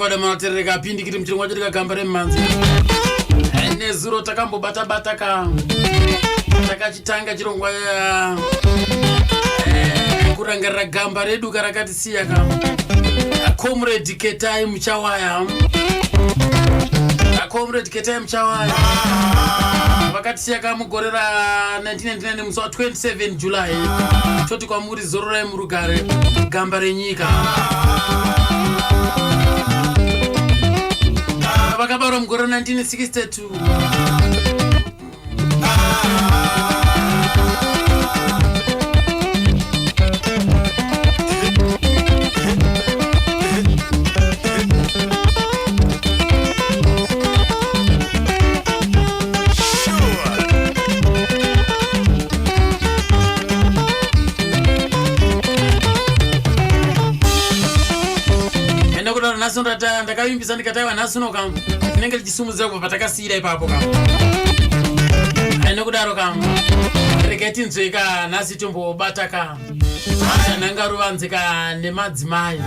Chokwadi munoterereka pindikiti muchirongwa chedu kagamba remumhanzi. Nezuro takambobata bata ka takachitanga chirongwa kurangarira gamba redu karakatisiya ka Comrade Ketai Muchawaya. Comrade Ketai Muchawaya vakatisiya ka mugore ra 1999 musi wa 27 July. Toti kwamuri zororai murugare, gamba renyika. Vakabarwa mugore ra 1962. Enda kudaro nhasi ndata ndakavimbisa ndikataiwa nhasi uno kam tinenge tichisumudzira kubva patakasiira ipapo kam. Enda kudaro kam regai tinzwe ka nhasi tombobata ka chananga ruvanze ka nemadzimai.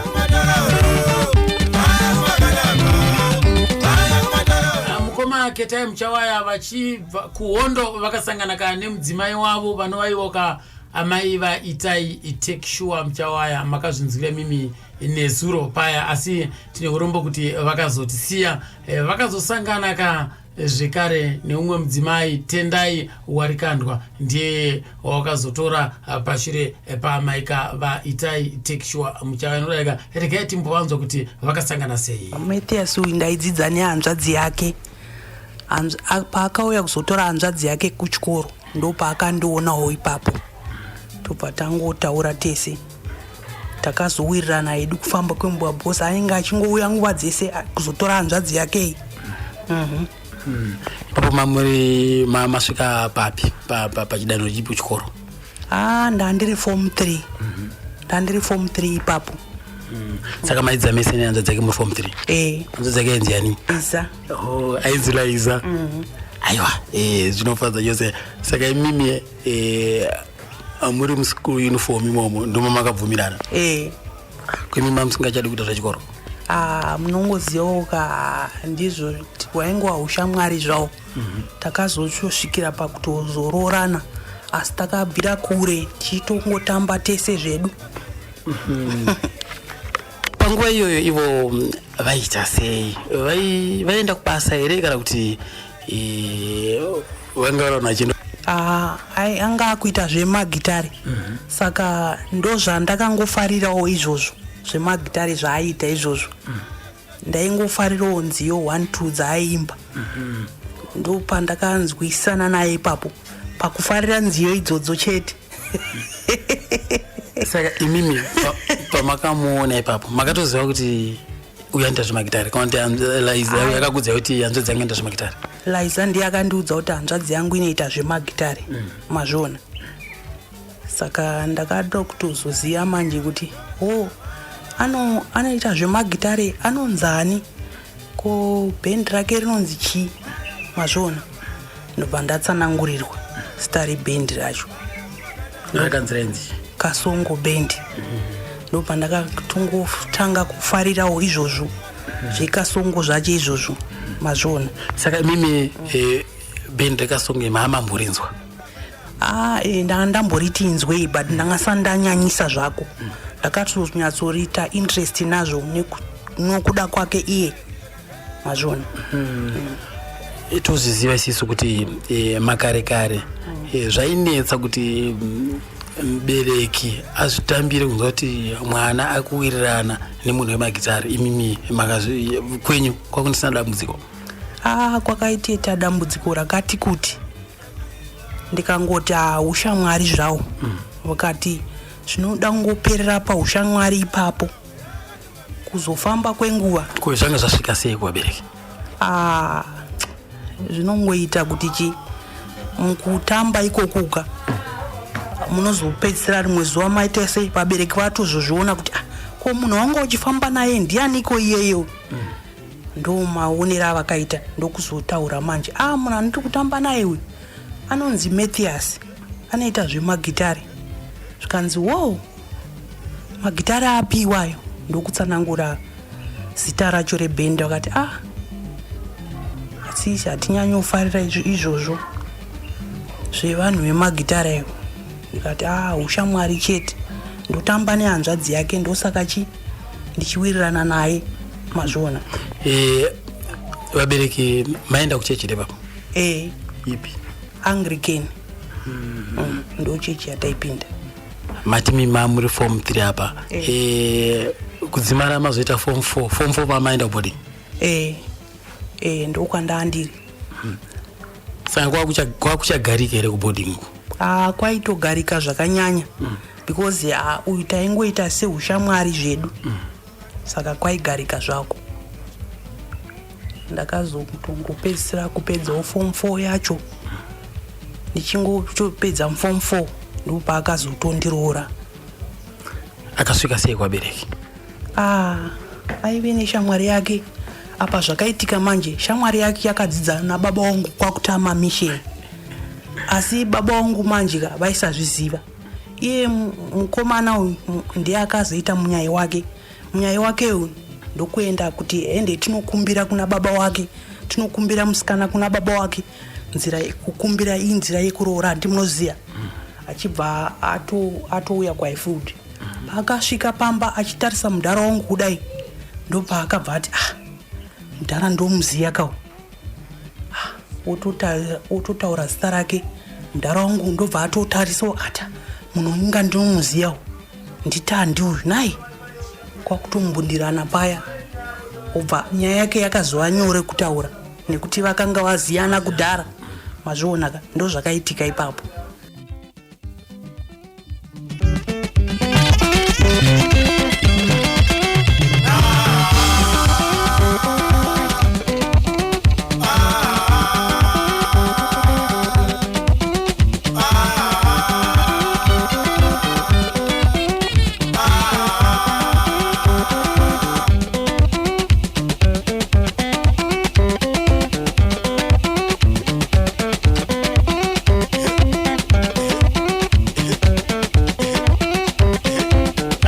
Mukoma Ketai Muchawaya vachibva kuhondo vakasangana ka nemudzimai wavo vanovaiwo ka amai vaItai Takesure Muchawaya. Makazvinzwira mimi nezuro paya, asi tine urombo kuti vakazotisiya. Vakazosangana ka zvekare neumwe mudzimai Tendai Warikandwa, ndiye wakazotora pashure paamaika vaItai Takesure Muchawaya. Nodaika regai timbovanzwa kuti vakasangana sei. Mathias uyu ndaidzidza nehanzvadzi yake. Paakauya kuzotora hanzvadzi yake kuchikoro ndopaakandioonawo ipapo, tobva tangotaura tese. Takazowirirana hedu kufamba kwenguva because ainge achingouya nguva dzese kuzotora hanzvadzi yake iyi. Ipapo mamuri masvika papi pachidanho chipi chikoro? Ndandiri form 3. Ndandiri form 3 ipapo. Saka maidzidza mese nehanzvadzi yake muri form 3? Eh. Hanzvadzi yake ainzi ani? Iza. Oh, ainzi Laiza. Aiwa, zvinofadza chose. Saka imimi muri muschool uniform imomo ndimo makabvumirana? Eh. Kuimi mamusingachadi kuita zvechikoro? Munongozivawo ka, ndizvo waingova ushamwari zvawo. Takazosvikira pakutozoroorana, asi takabvira kure tichitongotamba tese zvedu. Panguva iyoyo ivo vaiita sei? Vaienda kubasa here kana kuti vanga vari vanhu vachienda? Anga akuita zvemagitare. Saka ndozvandakangofarirawo izvozvo zvemagitare zvaaiita izvozvo. Ndaingofarirawo nziyo 1 2 dzaaiimba. Ndopandakanzwisana naye ipapo pakufarira nziyo idzodzo chete. Saka imimi pamakamuona ipapo makatoziva kuti uyu anoita zvemagitare, kana kuti Laiza yakakuudzai kuti hanzvadzi yangu inoita zvemagitare? Laiza ndiye akandiudza kuti hanzvadzi yangu inoita zvemagitare. Mazviona? Saka ndakada kutozoziva manje kuti o anoita zvemagitare anonzani, ko bhendi rake rinonzi chii? Mazviona? Ndobva ndatsanangurirwa zita rebhendi racho. Rakanzi rainzi? Kasongo Bhendi. Ndobva ndakatongotanga kufarirawo izvozvo zvekasongo zvacho izvozvo. Mazviona? Saka imimi bhendi rekasongo imi hamamborinzwa? Ndanga ndamboriti inzwei, but ndanga sati ndanyanyisa zvako. Ndakatonyatsorita interest nazvo nokuda kwake iye. Mazviona? Tozviziva isisu kuti makare kare zvainetsa kuti mubereki azvitambire kunzwa kuti mwana akuwirirana nemunhu wemagitare. Imimi kwenyu kwakunisina dambudziko? Kwakaitita dambudziko rakati kuti ndikangoti ushamwari zvawo. Vakati zvinoda kungoperera paushamwari ipapo. Kuzofamba kwenguva. Ko zvanga zvasvika sei kuvabereki? Zvinongoita kuti chi mukutamba ikokuka munozopedzisira rimwe zuva maita sei vabereki vatozozviona kuti ko munhu wanga uchifamba naye ndianiko iyeyo? Ndo maonero avakaita, ndokuzotaura manje, munhu anoti kutamba naye uyu anonzi Mathias, anoita zvemagitare. Zvikanzi wo magitare api iwayo? Ndokutsanangura Zita racho rebhendi vakati, ah, asi hatinyanyofarira izvozvo zvevanhu vemagitara ivo. Ndikati, ah, ushamwari chete, ndotamba nehanzvadzi yake, ndosaka chi ndichiwirirana naye, mazviona. Vabereki maenda kuchechi repapo? E. Ipi? Anglican. Ndo chechi yataipinda. Mati mima muri form 3 apa? Eh. Kudzimara mazoita form 4, form 4 pamaenda kuboarding? E, ndokwandandiri. Saka kwakuchagarika here kuboarding uku? Ah, kwaitogarika zvakanyanya because ah, uyu taingoita seushamwari zvedu, saka kwaigarika zvako. Ndakazotongopedzisira kupedzawo form 4 yacho. Ndichingopedza form 4 ndopaakazotondiroora. Akasvika sei kuvabereki? Ah, aive neshamwari yake apa. Zvakaitika manje, shamwari yake yakadzidza nababa wangu kwakutama mission, asi baba wangu manje ka vaisazviziva. Iye mukomana uyu ndiye akazoita munyai wake. Munyai wake uyu ndokuenda kuti ende tinokumbira kuna baba wake, tinokumbira musikana kuna baba wake. Nzira yekukumbira iyi, nzira yekuroora, handi munoziva, achibva atouya kwaIfield. Paakasvika pamba achitarisa mudhara wangu kudai, ndopaakabva ati, ah, mudhara ndomuziya kawo. Ah, ototaura zita rake. Mudhara wangu ndobva atotarisawo, ata munhu inga ndinomuziyawo, nditandi uyu nai. Kwakutombundirana paya, obva nyaya yake yakazova nyore kutaura nekuti vakanga vaziyana kudhara, mazvionaka. Ndo zvakaitika ipapo.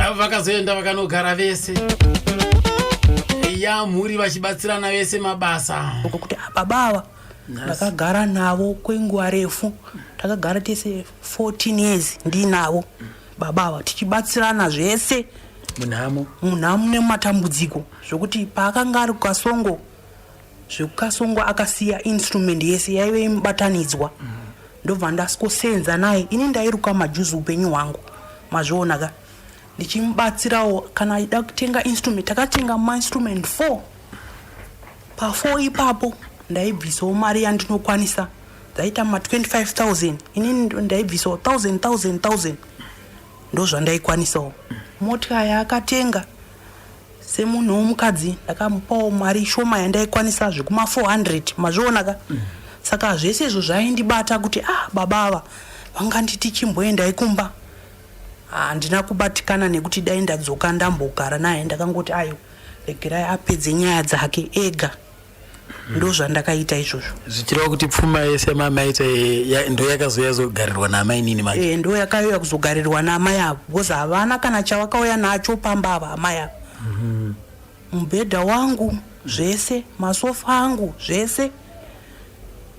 Avo vakazoenda vakanogara vese, ya mhuri, vachibatsirana vese mabasa. Kuti baba ava ndakagara navo kwenguva refu, takagara tese 14 years ndinavo baba ava, tichibatsirana zvese. Munhamo. Munhamo nematambudziko, zvokuti paakanga ari kukasongo, zvekukasongo, akasiya instrument yese yaive imubatanidzwa, ndobva ndasikosenza naye. Ini ndairuka majuzi upenyu hwangu, mazviona ka, ndichimubatsirawo kana aida kutenga instrument. Takatenga mainstrument 4. Pa4 ipapo ndaibvisawo mari yandinokwanisa, dzaita ma25 000. Inini ndaibvisawo 1000 1000 1000, ndo zvandaikwanisawo. Mota yaakatenga, semunhu womukadzi ndakamupawo mari shoma yandaikwanisa, zvekuma 400, mazviona ka. Saka zvese izvo zvaindibata kuti, ah, baba ava vanganditi chimboendai kumba. Handina kubatikana nekuti dai ndadzoka ndambogara naye. Ndakangoti ayo, regerai apedze nyaya dzake ega. Ndo zvandakaita izvozvo. Zvichireva kuti pfuma yese mamaita ndo yakazouya zogarirwa naamainini manje? E, ndo yakauya kuzogarirwa naamai avo, because havana kana chavakauya nacho pamba ava amai ava. Mubhedha wangu zvese, masofa angu zvese,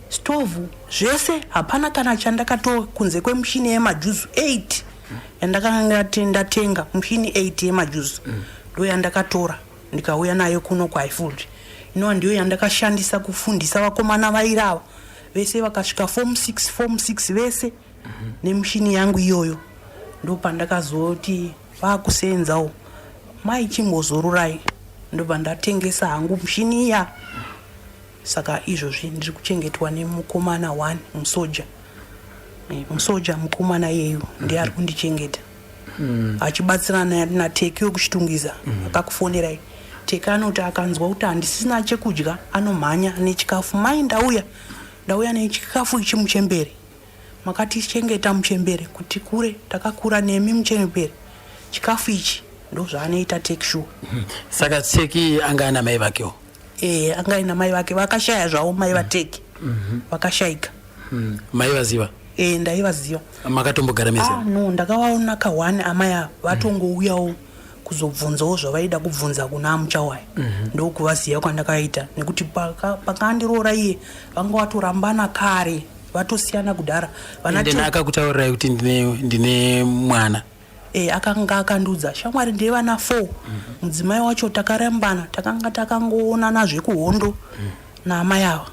stovhu zvese, hapana kana chandakatora kunze kwemushini yemajuzu 8 yandakanga ndatenga. Mushini 8 yemajuzu ndo yandakatora ndikauya nayo kuno kuHighfield, inova ndiyo yandakashandisa kufundisa vakomana vairava vese vakasvika form 6, form 6 vese nemushini yangu iyoyo. Ndo pandakazoti vakusenzawo, mai chimbozorurai, ndobva ndatengesa hangu mushini iya. Saka izvozvi ndiri kuchengetwa nemukomana one musoja. Musoja mukomana iyeyu ndiye ari kundichengeta achibatsirana nateki wekuchitungiza akakufonerai. Teki anoti akanzwa kuti handisina chekudya, anomhanya nechikafu, mai ndauya, ndauya nechikafu ichi muchembere, makatichengeta muchembere kuti kure, takakura nemi muchembere, chikafu ichi. Ndo zvaanoita Take Sure. Saka Teki anga ana mai vakewo? E, anga aina mai vake, vakashaya zvavo mai vaTeki, vakashayika. Mai vaziva? E, ndaivaziva. Makatombogara mese? Ah, no, ndakavaona kahwani amai ava vatongouyawo. kuzobvunzawo zvavaida kubvunza kuna amuchawaya mm -hmm. Ndokuvaziva kwandakaita nekuti pakandiroora iye vanga vatorambana kare, vatosiyana kudhara. Vana akakutaurirai kuti ndine, ndine mwana? E, akanga akandiudza, shamwari, ndeye vana 4. Mudzimai wacho takarambana, takanga takangoonana zvekuhondo naamai ava,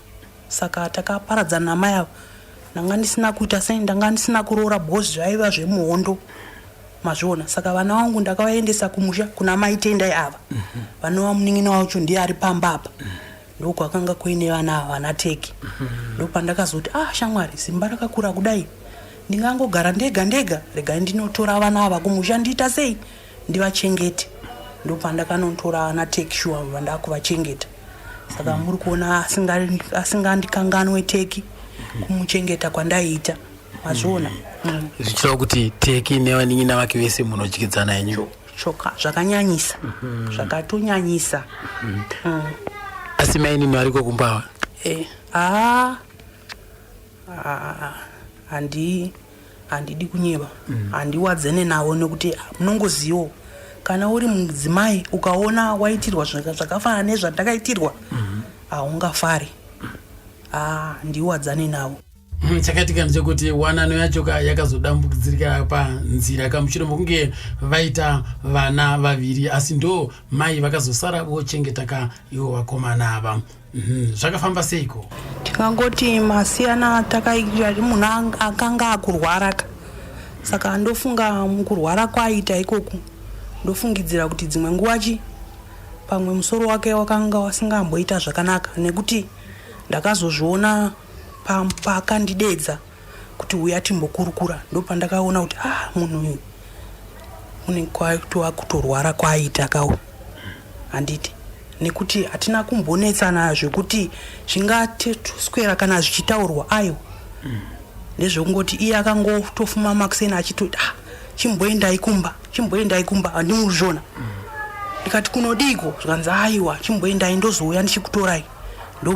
saka takaparadzana naamai ava. Ndanga ndisina kuita sei, ndanga ndisina kuroora because zvaiva zvemuhondo, mazviona. Saka vana vangu ndakavaendesa kumusha kuna mai Tendai ava, vanova munin'ina wacho ndiye ari pamba apa. Ndokwakanga kuine vana ava, vana Teki. Ndopandakazoti, ah, shamwari, zimba rakakura kudai, ndingangogara ndega ndega? Regai ndinotora vana ava kumusha, ndiita sei, ndivachengete. Ndopandakanotora ana Teki shuwa, vandakuvachengeta. Saka muri kuona asingandikanganwe Teki, kumuchengeta kwandaiita, mazviona. Zvichireva kuti Teki nevanin'ina vake vese munodyidzana henyu? Choka, zvakanyanyisa, zvakatonyanyisa. Asi mainini variko kumba? Eh, haa, handi handidi kunyeba, handiwadzene navo nekuti munongozivo kana uri mudzimai ukaona waitirwa zvakafanana nezvandakaitirwa, haungafari. Handiwadzane navo. Chakaitika ndechekuti wanano yacho ka yakazodambudzirika panzira ka mushure mekunge vaita vana vaviri, asi ndo mai vakazosara vochengeta ka ivo vakomana ava. Zvakafamba seiko? Tingangoti masiyana takaita, munhu akanga akurwara ka, saka ndofunga mukurwara kwaaita ikoku, ndofungidzira kuti dzimwe nguva chi pamwe musoro wake wakanga wasingamboita zvakanaka, nekuti ndakazozviona paakandidedza kuti uya timbokurukura. Ndopandakaona kuti, ah, munhu uyu une kwaitova kutorwara kwaaita kawo, handiti? Nekuti hatina kumbonetsana zvekuti zvingatoswera kana zvichitaurwa, aiwa. Ndezvekungoti iye akangotofuma makuseni achitoti, ah, chimboendai kumba, chimboendai kumba, handimuzviona. Ndikati, kunodiko? Zvikanzi, aiwa, chimboendai, ndozouya ndichikutorai. Ndo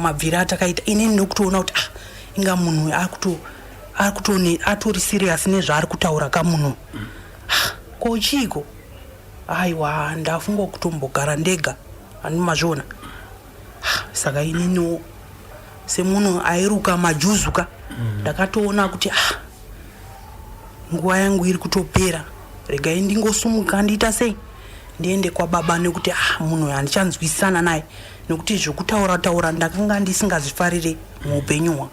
mabviro atakaita inini, nokutoona kuti, ah, inga munhu uyu ari atori serious nezvaari kutaura kamunhu. Ah, ko chiiko? Aiwa, ndafunga kutombogara ndega, handimazviona. Ah, saka ininiwo semunhu airuka majuzuka, ndakatoona kuti, ah, nguva yangu iri kutopera, regai ndingosumuka, ndiita sei, ndiende kwababa, nekuti, ah, munhu uyu handichanzwisisana naye, nekuti zvekutaura taura ndakanga ndisingazvifarire muupenyu hwangu.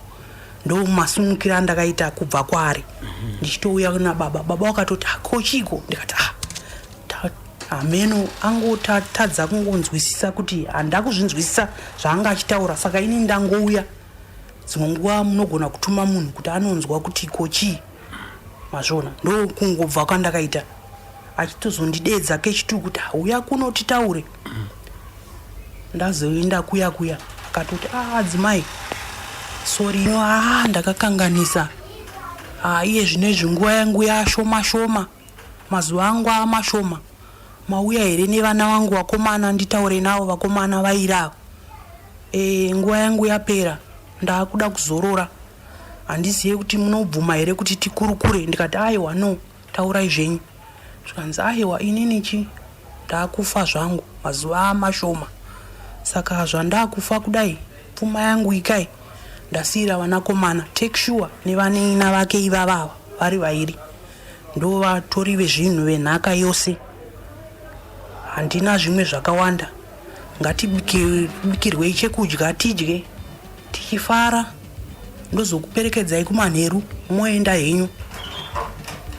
Ndo masunukiro andakaita kubva kwaari ndichitouya kuna baba. Baba vakatoti, ah, ko chiiko? Ndikati, ah, hameno, angotadza kungonzwisisa kuti handa kuzvinzwisisa zvaanga achitaura, saka ini ndangouya. Dzimwe nguva munogona kutuma munhu kuti anonzwa kuti ko chii, mazviona. Ndo kungobva kwandakaita, achitozondidedza kechitu kuti, "Ah, uya kuno titaure." Ndazoenda kuya kuya, akatoti, ah, adzimai, sorry no, ah, ndakakanganisa. Ah, iye zvinezvi nguva yangu yashoma shoma, mazuva angu amashoma. Mauya here nevana vangu vakomana, nditaure navo vakomana vairi ava? E, nguva yangu yapera, ndaakuda kuzorora. Handizive kuti munobvuma here kuti tikurukure. Ndikati, aiwa, no, taurai zvenyu. Zvikanzi, aiwa, inini chi ndaakufa zvangu, mazuva amashoma, saka zvandakufa kudai, pfuma yangu ikai ndasiyira vanakomana Take Sure nevanin'ina vake ivavava vari vairi, ndo vatori vezvinhu venhaka yose. Handina zvimwe zvakawanda, ngatibikirwei chekudya tidye tichifara, ndozokuperekedzai kumanheru moenda henyu,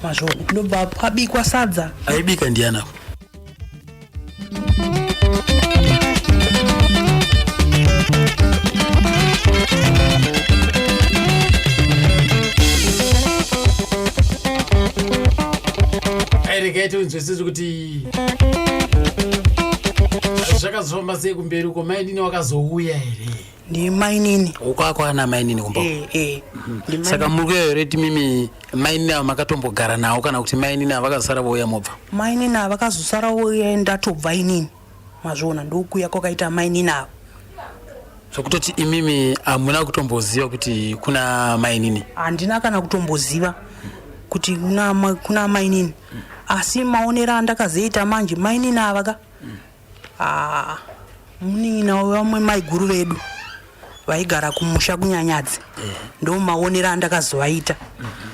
mazvona. Ndobva pabikwa sadza. Aibika ndiana? Regai tinzwisise kuti zvakazofamba sei kumberi uko. Mainini wakazouya here? Ndimainini. Ukwakwana mainini kumba? Eh. Saka muri kuya here timimi mainini ava makatombogara nawo, kana kuti mainini ava vakazosara vouya mobva? Mainini ava vakazosara vouya ndatobva inini, mazviona. Ndokuya kwakaita mainini ava. Zvokutoti imimi hamuna kutomboziva kuti kuna mainini? Handina kana kutomboziva kuti kuna mainini. Asi maonero andakazoita manje mainini ava ka, ah, munin'ina wevamwe maiguru vedu vaigara kumusha kuNyanyadzi, ndo maonero andakazovaita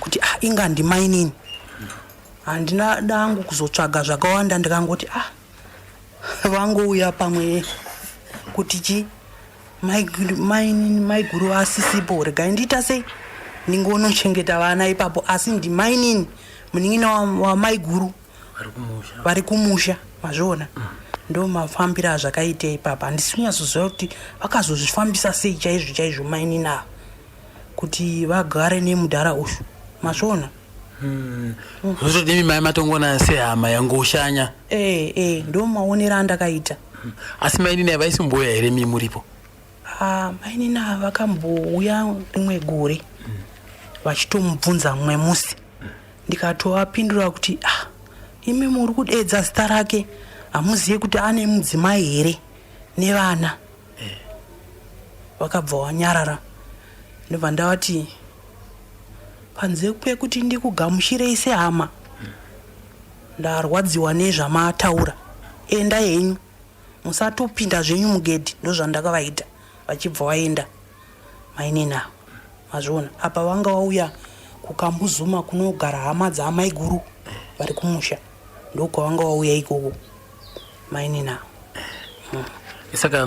kuti ah, inga ndimainini. Handina dangu kuzotsvaga zvakawanda, ndikangoti ah, vangouya pamwe kuti chi mainini maiguru asisipo, regai ndiita sei, ndingonochengeta vana ipapo. Asi ndimainini, munin'ina wamaiguru vari kumusha, mazviona? Ndo mafambiro azvakaita ipapa. Handisi kunyatsoziva kuti vakazozvifambisa sei chaizvo chaizvo mainini ava kuti vagare nemudhara uyu, mazviona? Zvotodimi mai matongona sehama yangoshanya. Ee, ee, ndo maonero andakaita. Asi mainini havaisimboya here mi muripo? Ah, mainini ava vakambouya rimwe gore vachitomubvunza mumwe musi, ndikatovapindura kuti ah, imi muri kudedza zita rake, hamuzive kuti ane mudzimai here nevana? Vakabva wanyarara. Ndobva ndavati panze pekuti ndikugamuchirei sehama, ndarwadziwa nezvamataura, enda henyu, musatopinda zvenyu mugedhi. Ndozvandakavaita, vachibva vaenda mainini ava, mazviona? Apa vanga vauya kuKambuzuma kunogara hama dzaamaiguru vari kumusha, ndokwavanga vauya ikoko mainini ava. Saka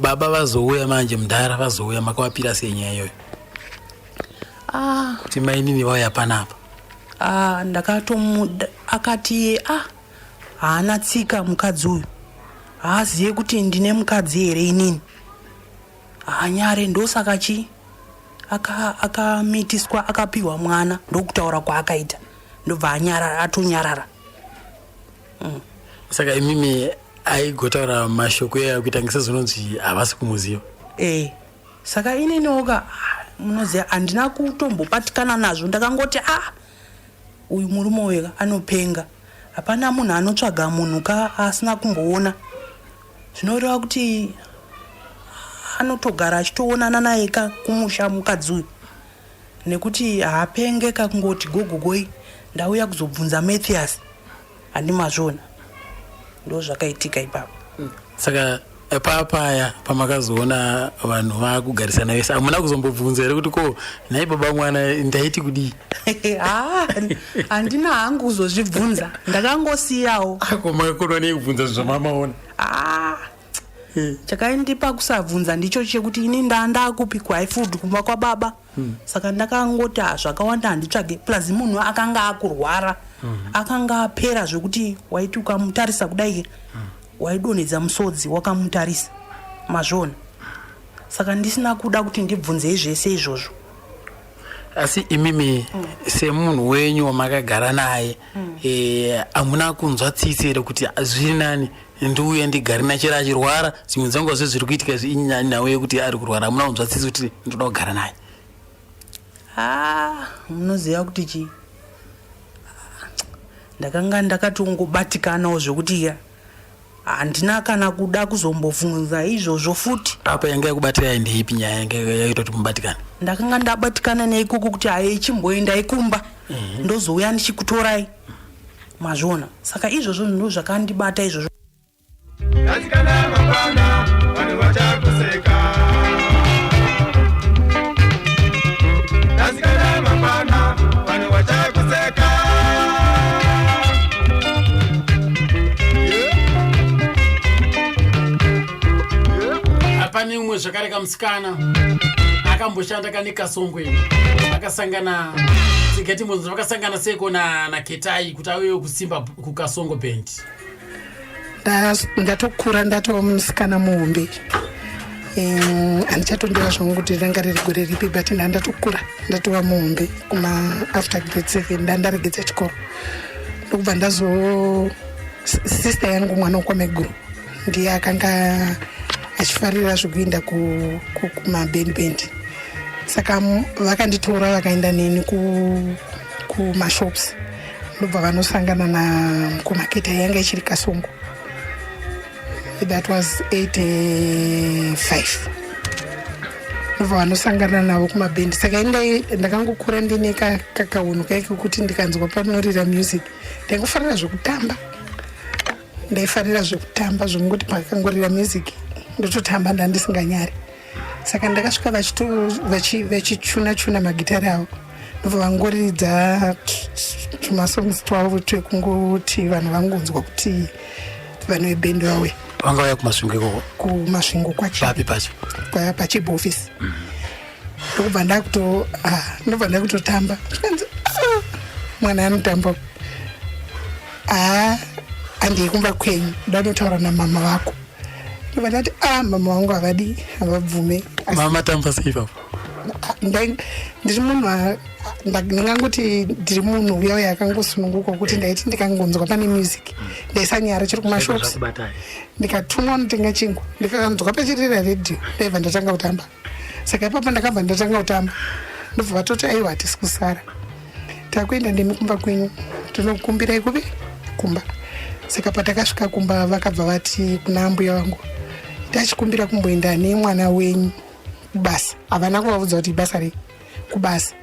baba vazouya manje, mudhara vazouya, makavapira sei nyaya iyoyo ah, kuti mainini vauya panapa? Ah, ndakatomuda akati ah, haana tsika mukadzi uyu, haazive kuti ndine mukadzi here inini, haanyare, ndosaka chi akamitiswa akapiwa mwana. Ndokutaura kwaakaita, ndobva anyarara, atonyarara. Saka imimi aigotaura mashoko iyayo kuita ngesezvinonzi havasi kumuziva? E, saka ininiwoka, ah, munoziva, handina kutombobatikana nazvo. Ndakangoti ah, uyu murume uyu anopenga, hapana munhu anotsvaga munhu ka asina kumboona. Zvinoreva kuti anotogara achitoonana naye ka kumusha mukadzi uyu, nekuti haapenge ka kungoti gogogoi, ndauya kuzobvunza Mathias, handimazviona? Ndo zvakaitika ipapo. Saka papaya pamakazoona vanhu vakugarisana vese, hamuna kuzombobvunza here kuti ko nhai baba mwana, ndaiti kudii? Ha, handina hangu kuzozvibvunza, ndakangosiyawo. Ako makakonwa nei kubvunza zvamamaona? Ah, chakaindipa kusabvunza ndicho chekuti ini ndandakupi kuHighfield kumba kwababa, saka ndakangoti ah, zvakawanda handitsvage. Plus munhu akanga akurwara, akanga apera zvekuti waiti ukamutarisa kudai waidonhedza musodzi wakamutarisa, mazviona? Saka ndisina kuda kuti ndibvunzei zvese izvozvo. Asi imimi semunhu wenyu wamakagara naye, hamuna kunzwa tsitsi here kuti zviri nani ndiuye ndigare nachero achirwara, dzimwe dzanguva zve zviri kuitika izvi, nhau yekuti ari kurwara, hamuna kunzwa tsitsi kuti ndoda kugara naye? Ah, munoziva kuti chii, ndakanga ndakatongobatikanawo zvekuti ya handina kana kuda kuzombobvunza izvozvo futi. Apa yanga yakubatirai ndeipi nyaya yanga yaita kuti mubatikane? Ndakanga ndabatikana neikoko kuti hai, chimboendai kumba, ndozouya ndichikutorai, mazviona? Saka izvozvo ndo zvakandibata izvozvo. Ndasikana mangwana vanhu vachakuseka. Ndasikana mangwana vanhu vachakuseka. Yeah. Yeah. Pane umwe zvakare kamusikana akamboshanda kane Kasongweni, akasangana tigati munzi vakasangana seko naKetai kuti auye kusimba kuKasongo Band. Ndatokura, ndatova musikana muhombe. Handichatondera zvangu kuti ranga riri gore ripi, but ndandatokura, ndatova muhombe kuma after grade 7, ndandaregedza chikoro. Ndokubva ndazo sister yangu, mwana wokwaMeguru, ndiye akanga achifarira zvekuenda kumaband band. Saka vakanditora, vakaenda neni kumashops, ndobva vanosangana namukomaketa. Yanga ichiri Kasongo, that was 85. Ndobva vanosangana navo kumabhendi. Saka ini ndakangokura ndine kakahunhu kaike kuti ndikanzwa panorira music ndaingofarira zvekutamba, ndaifarira zvekutamba zvekungoti pakangorira music ndototamba, ndandisinganyari. Saka ndakasvika vachichuna chuna magitari avo, ndobva vangoridza tumasongs twavo twekungoti vanhu vangonzwa kuti vanhu vebhendi vauya. Vanga vauya kuMasvingo ikoko? KuMasvingo. Kwapapi pacho? Pachibo office. Ndokubva ndakuto ah, ndobva ndakutotamba, zvikanzi, "Ah, mwana anotamba. Haa, handei kumba kwenyu, ndanotaura namama vako." Ndobva ndati, "A, mama vangu havadi, havabvume." Mama tamba sei ipapo? Ndiri munhu ndingangoti ndiri munhu uya uya akangosununguka, kuti ndaiti ndikangonzwa pane music ndaisanyara, chiri kumashops. Zvakubatai. Ndikatumwa notenga chingwa, ndikanzwa pachirira redhiyo, ndaibva ndatanga kutamba. Saka ipapo ndakabva ndatanga kutamba, ndobva vatoti, "Aiwa, hatisi kusara, takuenda nemi kumba kwenyu, tinokumbirai kupi kumba." Saka patakasvika kumba, vakabva vati kuna ambuya vangu, "Tachikumbira kumboenda nemwana wenyu kubasa." Havana kuvaudza kuti ibasa rei, kubasa.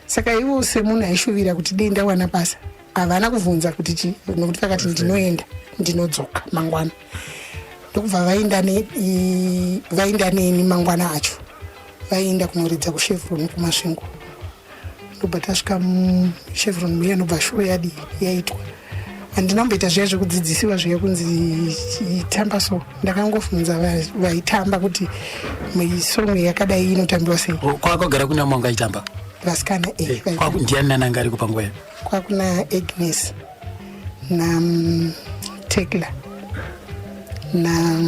Saka ivo semunhu aishuvira kuti dei ndawana basa, havana kubvunza kuti chi, nokuti vakati, "Ndinoenda, ndinodzoka mangwana." Ndokubva vaenda neni mangwana acho, vaenda kunoridza kuChevron kuMasvingo. Ndobva tasvika muChevron muya, ndobva show yadi yaitwa. Handina kumboita zviya zvekudzidzisiwa zviya kunzi tamba, so ndakangobvunza vaitamba kuti song yakadai inotambiwa sei. Kwakagara kuna mwanga aitamba? Vasikana, eh. Ndiani nani anga ariko panguva iyo? Kwakuna Agnes na Tekla na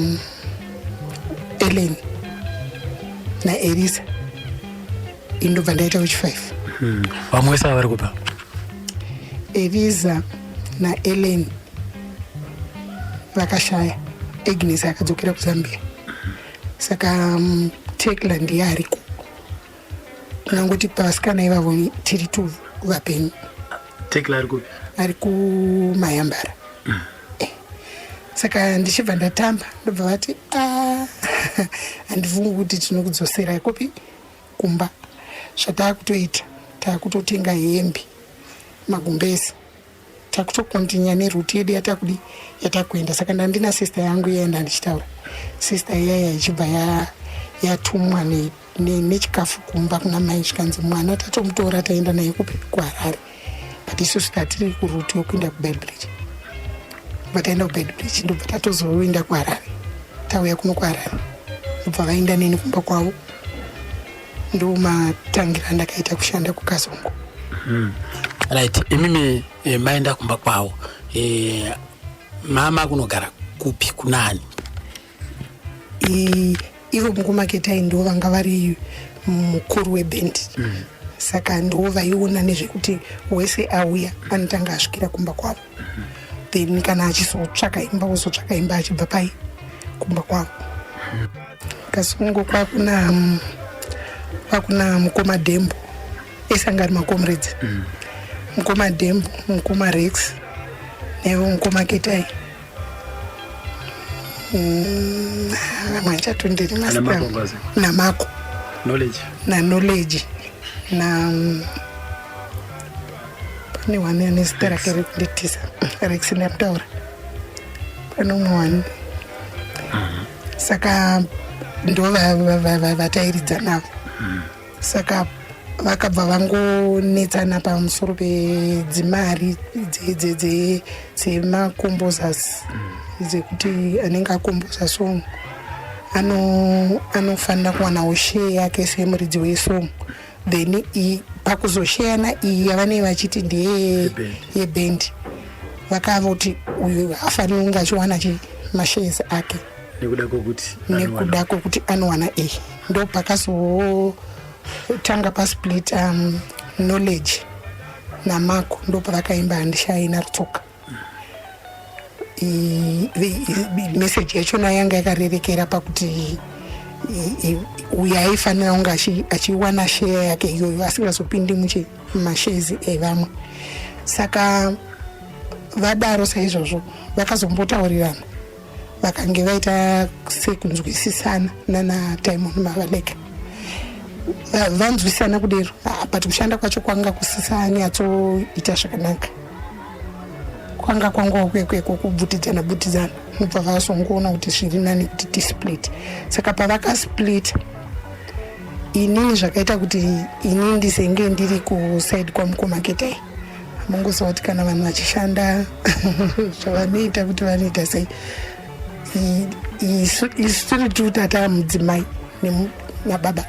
Ellen na Elisa, indobva ndaita wechi 5. Vamwe vese vari kupa? Eliza naEllen vakashaya, Agnes akadzokera kuZambia. Saka Tekla ndiye ariko, unangoti pavasikana ivavo tiri tu vapenyu. Tekla ari kupi? Ari kuMayambara. Saka ndichibva ndatamba, ndobva vati, "Ah, handifungi kuti tinokudzosera kupi, kumba. Zvataakutoita, taakutotenga hembe, magumbezi, takutokontinya neroute yedu yatakudi yatakuenda." Saka ndandina sister yangu iyaenda, ndichitaura sister iyaya ichibva yatumwa nechikafu kumba kuna mai, zvikanzi, "Mwana tatomutora, taenda naye kupi, kuHarare." But isusu tatiri kuroute yokuenda kuBeitbridge. Bva taenda kuBeitbridge, ndobva tatozoenda kuHarare. Tauya kuno kuHarare, ndobva vaenda neni kumba kwavo. Ndo matangira andakaita kushanda kuKazongo. Right, imimi maenda kumba kwavo, mama kunogara kupi, kunani? Ivo mukumaketai ndo vanga vari mukuru webhendi. Saka ndo vaiona nezvekuti wese auya anotanga asvikira kumba kwavo, then kana achizotsvaka imba, ozotsvaka imba achibva pai, kumba kwavo. Kasungo kwakuna mukoma Dhembo, ese anga ari macomrades, mukoma Dhembo, mukoma Rex, nevo mukoma Ketai. Vamwe handichatonderi Ana mazita. Mako ngazi. Namako. Knowledge. Naknowledge na pane one ane zita rake rekunditisa, Rex ndamutaura, pane umwe one. Saka ndo vatairidza navo. Saka vakabva vangonetsana pamusoro pedzimari dzemacomposers, dzekuti anenge acomposa song anofanira kuwanawo share yake semuridzi wesong. Then pakuzosheyana iyi yavanenge vachiti ndeye Yeband. Yebhendi, vakavoti uyu hafaniri kunge achiwana chi mashares ake. Nekuda kwokuti nekuda kwokuti anowana iyi. Ndo pakazotanga pasplit Knowledge naMako, ndo pavakaimba "Handishayi Narutsoka". Message yachona yanga yakarerekera pakuti uyu aifanira kunge achiwana share yake iyoyo, asingazopindi muchi mashares evamwe. Saka vadaro saizvozvo, vakazombotaurirana, vakange vaita sekunzwisisana nana Timon Mavaleka. Vanzwisana kudero, ah, but kushanda kwacho kwanga kusisanyatsoita zvakanaka, kwanga kwangawo kwekweko kubvutidzana bvutidzana, nobva vazongoona kuti zviri nani kuti tisplit. Saka pavakasplit, inini zvakaita kuti ini ndizenge ndiri kuside kwamukoma Ketai. Mungoziva kuti kana vanhu vachishanda zvavanoita, kuti vanoita sei. Isu tiri tu tata mudzimai nababa,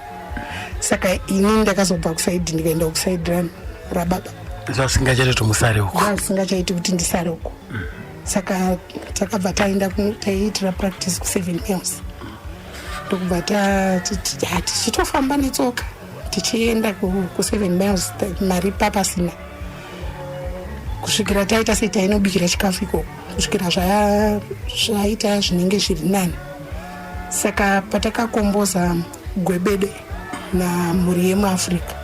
saka ini ndakazobva kuside ndikaenda kuside rababa. Zvasingachaiti kuti musare uko. Zvasingachaiti kuti ndisare uko. Saka takabva taenda taiitira practice ku7 Miles, ndokubva tichitofamba netsoka tichienda ku7 Miles, mari papasina, kusvikira taita sei, tainobikira chikafu ikoko kusvikira zvaita zvinenge zviri nani. Saka patakakomboza Gwebede naMhuri yemuAfrica,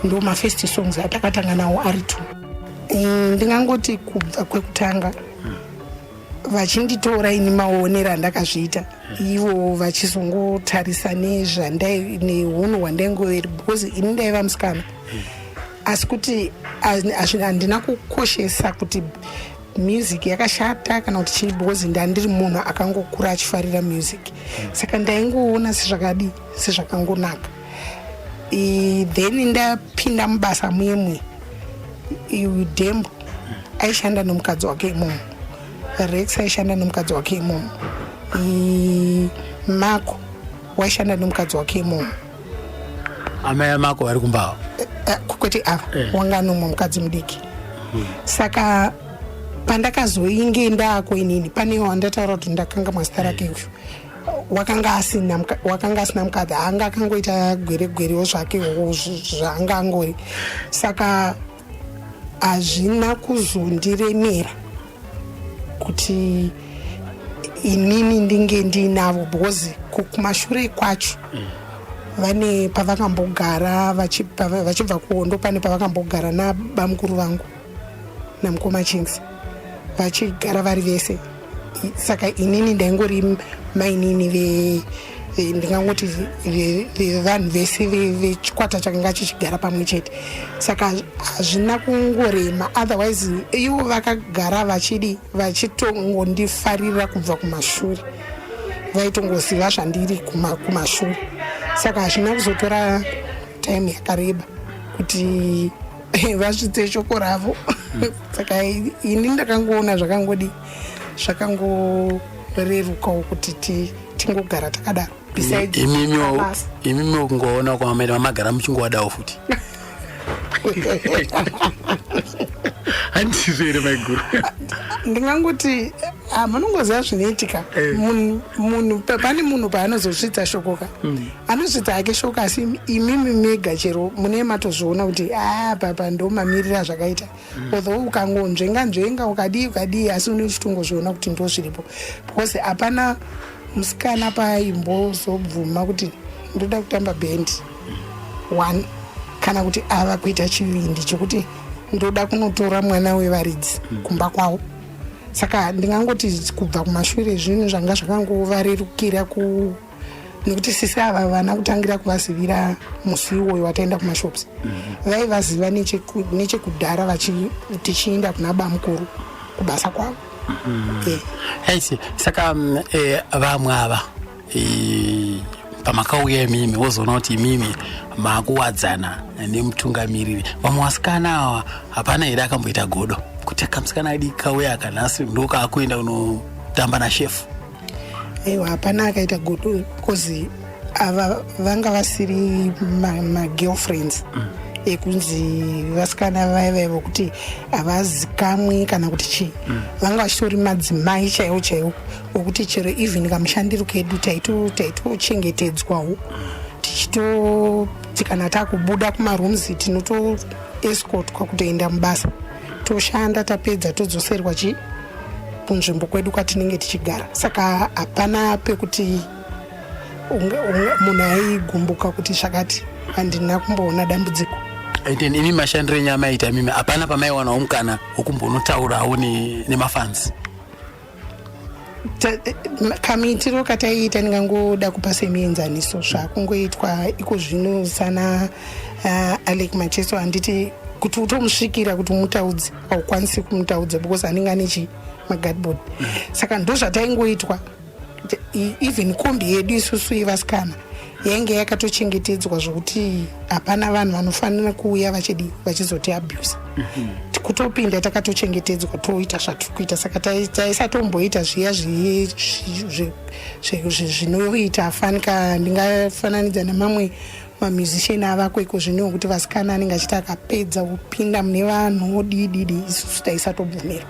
ndo mafirst songs atakatanga nawo ari two. Ndingangoti kubva kwekutanga vachinditora ini, maonero andakazviita, ivo vachizongotarisa nezvandai neunhu hwandaingoveri, because ini ndaiva musikana, asi kuti handina kukoshesa kuti music yakashata kana kuti chii, because ndandiri munhu akangokura achifarira music. Saka ndaingoona sezvakadi sezvakangonaka. Then ndapinda mubasa muyemwe, Dembo aishanda nomukadzi wake imomo, Rex aishanda nomukadzi wake imomo, Mako waishanda nomukadzi wake imomo. Amai amako vari kumbawo? Kwete ava. Wanga nomwe mukadzi mudiki. Saka pandakazoinge ndaako inini, pane wandataura kuti ndakanga mazita rake uyu, wakanga asina mukadzi, anga akangoita gwere gwerewo zvake zvaanga angori. Saka hazvina kuzondiremera kuti inini ndinge ndiinavo, because kumashure kwacho vane pavakambogara vachibva kuhondo, pane pavakambogara nabamukuru vangu namukoma Chinks, vachigara vari vese. Saka inini ndaingori mainini ndingangoti vevanhu vese vechikwata chakanga chichigara pamwe chete. Saka hazvina kungorema. Otherwise ivo vakagara vachidi vachitongondifarira kubva kumashure, vaitongoziva zvandiri kumashure. Saka hazvina kuzotora time yakareba kuti vasvitse shoko ravo. Saka ini ndakangoona zvakangodi zvakangorerukawo kuti tingogara takadaro, besides mabasa. Imimi kungoona kwamaita mamagara muchingowadawo futi, handizvo here, maiguru? Ndingangoti, ah, munongoziva zvinoitika. Munhu pane munhu paanozosvitsa shoko ka, anosvitsa hake shoko, asi imimi mega chero mune matozviona kuti a papa ndo mamiriro azvakaita. Although ukangonzvenga nzvenga, ukadii ukadii, asi unochitongozviona kuti ndo zviripo, because hapana musikana paimbozobvuma kuti ndoda kutamba bhendi one, kana kuti ava kuita chivindi chekuti ndoda kunotora mwana wevaridzi kumba kwavo. Saka ndingangoti kubva kumashure zvinhu zvanga zvakangovarerukira ku nekuti sisi ava vana kutangira kuvazivira musi iwoyo wataenda kumashops, vaivaziva nechekudhara tichienda kuna bamukuru kubasa kwavo. Aisi, saka vamwe ava, pamakauya imimi, wozoona kuti imimi makuwadzana nemutungamiriri, vamwe vasikana ava hapana here akamboita godo kuti kamusikana adi kauya akanhasi ndokaakuenda kunotamba nashefu? Aiwa, hapana akaita godo, because ava vanga vasiri magirlfriends ekunzi vasikana vaiva vokuti havazikamwi kana kuti chii. Vanga vachitori madzimai chaiwo chaiwo, okuti chero even kamushandiro kedu taitochengetedzwawo, tichitoti kana takubuda kumarooms tinotoescortwa kutoenda mubasa, toshanda, tapedza todzoserwa chi kunzvimbo kwedu kwatinenge tichigara. Saka hapana pekuti munhu aigumbuka kuti zvakati. Handina kumboona dambudziko. And then imi, mashandiro enyu amaita imimi, hapana pamaiwanawo mukana wekumbonotaurawo nemafans? Kamuitiro kataiita, ndingangoda kupa semuenzaniso zvakungoitwa iko zvino sana Alec Macheso. Handiti kuti utomusvikira kuti umutaudze, haukwanisi kumutaudza because anenge ane chi maguardboard. Saka ndo zvataingoitwa. Even kombi yedu isusu yevasikana yainge yakatochengetedzwa zvokuti hapana vanhu vanofanira kuuya vachidi vachizoti abuse. Kutopinda takatochengetedzwa, toita zvatiri kuita. Saka taisatomboita zviya zvinoita fanika. Ndingafananidza nemamwe mamusician avako iko zvino, kuti vasikana anenge achiti akapedza kupinda mune vanhu odididi. Isusu taisatobvumirwa.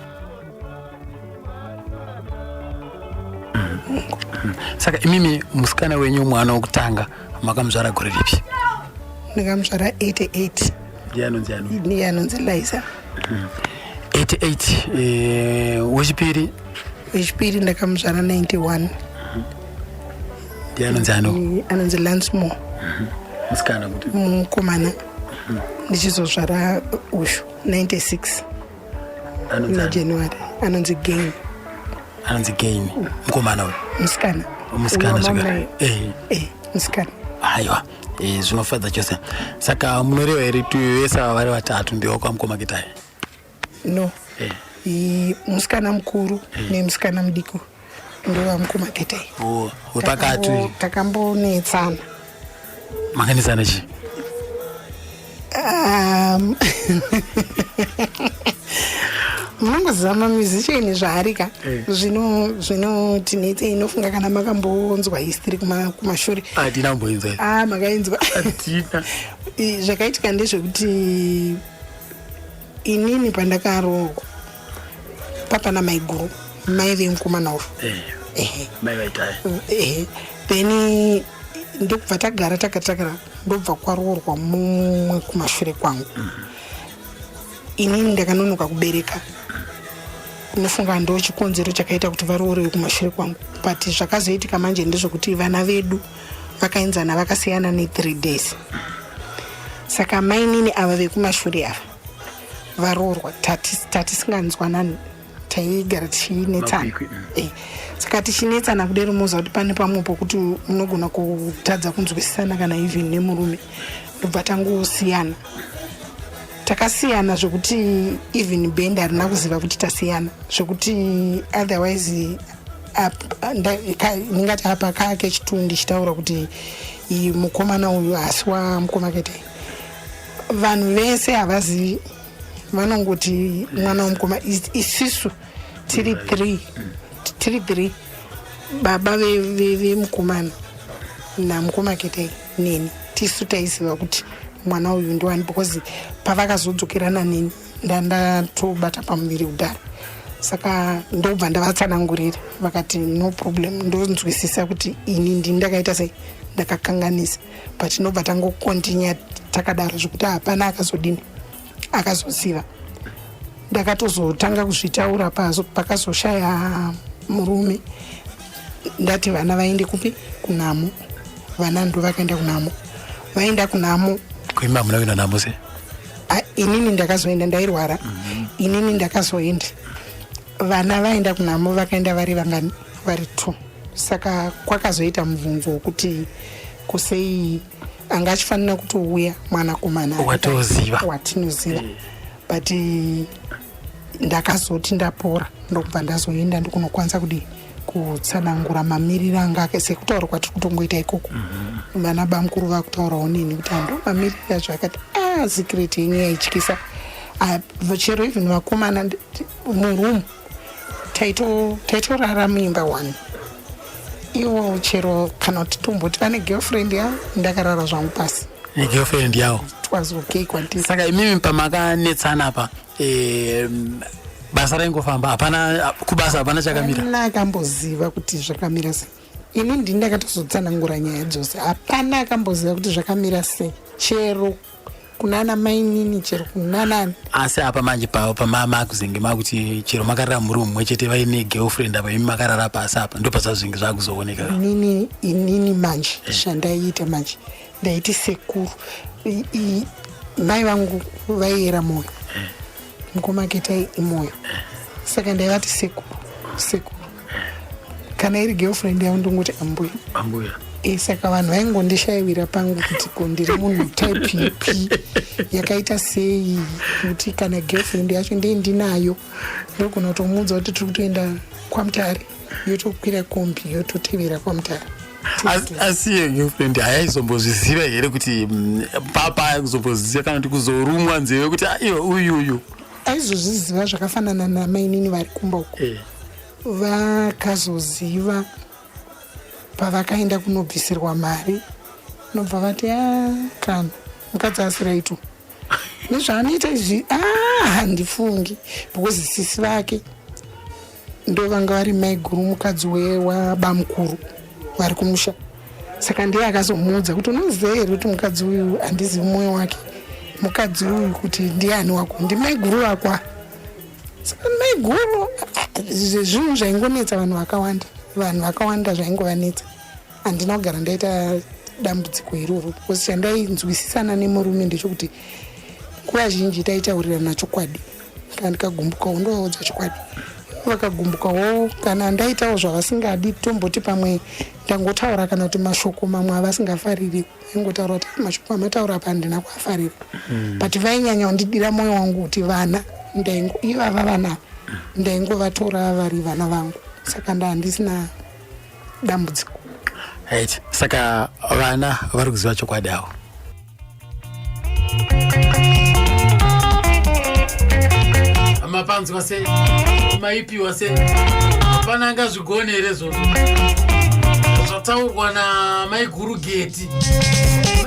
Saka imimi musikana wenyu, mwana wokutanga, makamuzvara gore ripi? Ndakamuzvara 88. Ndiye anonzi ani? Ndiye anonzi Liza. 88. Wechipiri? Wechipiri ndakamuzvara 91. Ndiye anonzi ano? Anonzi Lansmore. Musikana kuti? Mukomana. Ndichizozvara uyu 96. Anonzi na ani? January. Anonzi Gain. Anonzi Gain, mukomana uyu? Musikana. Musikana. Uyu zvakare. wamamai. Musikana. Aiwa, zvinofadza chose. Saka munoreva here kuti vese ava vari vatatu ndewakwa Ketai? No. Musikana mukuru nemusikana mudiki ndovamukoma Ketai. Oh, wepakati? Takambonetsana. Makanetsana chii? Munongoziva mamusician zvaari ka. Zvinotinetsei. Inofunga kana makambonzwa history kumashure. Hatina kumboinzwa. Ah, makainzwa. Hatina. Zvakaitika ndezvekuti inini pandakaroorwa, papa namaiguru, mai vemukomana uyu. Ehe. Mai vaitai? Ehe, then ndokubva tagara, tagara, tagara, ndobva kwaroorwa mumwe kumashure kwangu. Inini ndakanonoka kubereka. Unofunga ndo chikonzero chakaita kuti varoorewe kumashure kwangu. But zvakazoitika manje ndezvekuti vana vedu vakaenzana, vakasiyana ne3 days. Saka mainini ava vekumashure ava varoorwa, tatisinganzwanani, taigara tichinetsana. Makwikwi. Saka tichinetsana kudero, moziva kuti pane pamwe pokuti unogona kutadza kunzwisisana kana even nemurume. Ndobva tangosiyana. Takasiyana zvekuti even band harina kuziva kuti tasiyana, zvekuti otherwise ndingati apa kaa kechitu ndichitaura kuti mukomana uyu haasi wamukoma Ketai. Vanhu vese havazivi, vanongoti mwana wamukoma. Isisu tiri three, tiri three: baba vemukomana namukoma Ketai neni. Tisu taiziva kuti mwana uyu ndiwani, because pavakazodzokerana neni ndandatobata pamuviri kudhara. Saka ndobva ndavatsanangurira, vakati no problem, ndonzwisisa kuti ini ndini ndakaita sei, ndakakanganisa. But tinobva tangokontinya takadaro zvekuti hapana akazodini, akazoziva. Ndakatozotanga kuzvitaura pakazoshaya murume. Ndati vana vaende kupi? Kunhamo. Vana ndo vakaenda kunhamo, vaenda kunhamo. Kuimba hamuna kuenda namo se? Inini ndakazoenda, ndairwara. Inini ndakazoenda, vana vaenda kunhamo. Vakaenda vari vangani? Vari two. Saka kwakazoita mubvunzo wokuti kusei anga achifanira kutouya mwanakomana Watoziva. watinoziva. But ndakazoti ndapora, ndokubva ndazoenda ndikunokwanisa kudi kutsanangura mamiriro anga sekutaura kwatiri kutongoita ikoko. Vana bamukuru vakutaurawo neni kuti ando mamiriro acho. Akati a secret yenyu yaityisa. Ah, chero even vakomana muroom taitorara muimba one. Iwo chero kana kuti tomboti vane girlfriend yavo, ndakarara zvangu pasi. Negirlfriend yavo? It was okay kwandiri. Saka imimi pamakanetsana apa, basa raingofamba? Hapana kubasa, hapana chakamira? Hapana akamboziva kuti zvakamira sei. Ini ndini ndakatozotsanangura nyaya dzose. Hapana akamboziva kuti zvakamira sei, chero kunana mainini, chero kunanani. Asi apa manje pamamakuzenge makuti chero makarara muri mumwe chete, vaine girlfriend apa, imi makarara pasi apa, ndo pasazvinge zvakuzooneka. Inini manje zvandaiita manje, ndaiti sekuru, mai vangu vaiyera mwoyo, mukoma Ketai imoyo. Saka ndaivati sekuru, sekuru. Kana iri girlfriend yavo ndongoti ambuya. Ambuya. E, saka vanhu vaingondishaiwira pangu kuti ko ndiri munhu type ipi yakaita sei, kuti kana girlfriend yacho ndei ndinayo, ndogona kutomuudza kuti tiri kutoenda kwaMutare, yotokwira kombi yototevera kwaMutare. Asi iyo girlfriend hayaizombozviziva here kuti papa kuzomboziva kana kuti kuzorumwa nzeve kuti ah, iyo uyu uyu? Aizozviziva zvakafanana namainini vari kumba uko. Vakazoziva pavakaenda kunobvisirwa mari, nobva vati, a kana mukadzi asiraitu nezvaanoita izvi, a handifungi, because sisi vake ndo vanga vari maiguru mukadzi wabamukuru vari kumusha. Saka ndiye akazomuudza kuti, unoziva here kuti mukadzi uyu handizivi mwoyo wake, mukadzi uyu kuti ndiani wako, ndimaiguru vakwa. Saka maiguru, zvinhu zvaingonetsa vanhu vakawanda, vanhu vakawanda zvaingovanetsa. Handina kugara ndaita dambudziko iroro because chandainzwisisana nemurume ndechekuti nguva zhinji taitaurirana chokwadi. Kana ndikagumbukawo ndovaudza chokwadi, vakagumbukawo. Kana ndaitawo zvavasingadi, tomboti pamwe ndangotaura kana kuti mashoko mamwe avasingafariri, vaingotaura kuti, "Ah, mashoko amataura apa handina kuafarira." But vainyanya kundidira mwoyo wangu kuti vana ndaingo ivava vana ndaingovatora vari vana vangu, saka ndandisina dambudziko. Right, saka vana vari kuziva chokwadi avo? Mapanzwa sei? Maipiwa sei? Hapana angazvigone here zvozvo zvataurwa namaiguru Geti?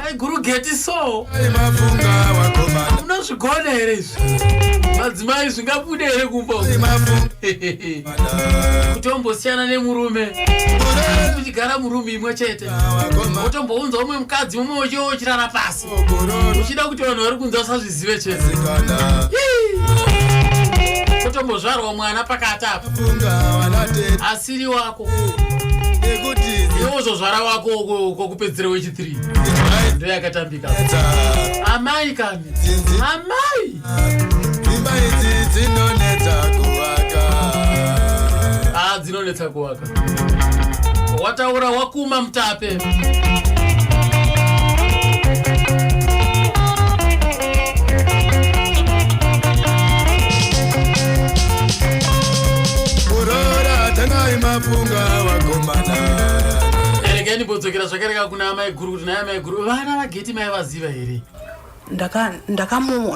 Maiguru Geti, so Mafunga wakomana. Munozvigona here izvi, madzimai? Zvingabude here kumba uku? Mafunga. Kutombosiyana nemurume, uchigara murumu imwe chete, wotombounza umwe mukadzi mumwe uchiwo uchirara pasi, uchida kuti vanhu vari kunze vasazvizive chete. Kana Kutombozvarwa mwana pakati apa funga wanatete asiri wako, ekuti iwe uzozvara wako kwokupedzisira wechi3, ndo yakatambika. Amai kani, amai! Dzimba idzi dzinonetsa kuvaka. Ah, dzinonetsa kuvaka. Wataura wakuma mutape. Kurora tangai mafunga wakomana. Regai ndimbodzokera zvakareka kuna amai guru, kuti naye amai guru, vana vaGeti mai vaziva here?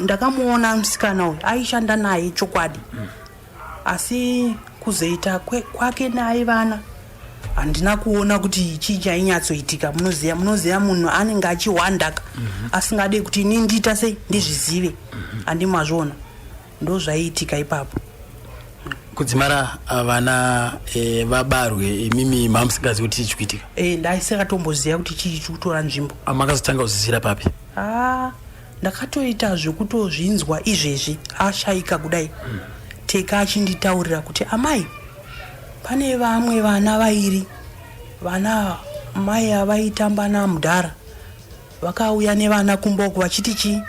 Ndakamuona musikana uyu aishanda naye chokwadi, asi kuzoita kwake naye vana handina kuona kuti chii chainyatsoitika. Munoziva munhu anenge achiwandaka asingade kuti ini ndiita sei ndizvizive, handimazviona. Ndo zvaiitika ipapo. Kudzimara vana vabarwe, imimi mamusingazivi kuti chii chikuitika? E, ndaisakatomboziva kuti chii chikutora nzvimbo. Makazotanga kuzvizira papi? Ah, ndakatoita zvekutozvinzwa izvezvi ashaika kudai. Teka achinditaurira kuti, amai, pane vamwe vana vairi, vana mai avaitamba namudhara, vakauya nevana kumba uku vachiti chii,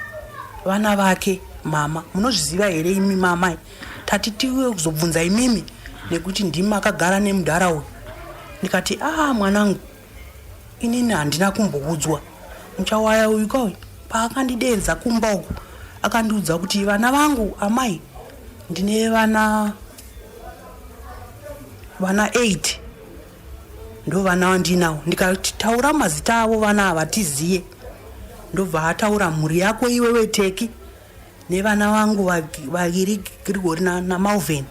vana vake mama. Munozviziva here imi mamai? Tati tiuye kuzobvunza imimi nekuti ndimi makagara nemudhara uyu. Ndikati, a mwanangu, inini handina kumboudzwa. Muchawaya uyu kauyu paakandidenza kumba uku akandiudza kuti vana vangu amai, ndine vana 8, ndo vana vandinawo. Ndikati, taura mazita avo vana ava tiziye. Ndobva ataura mhuri yako iwewe Teki nevana vangu vaviri, Grigori naMalvin.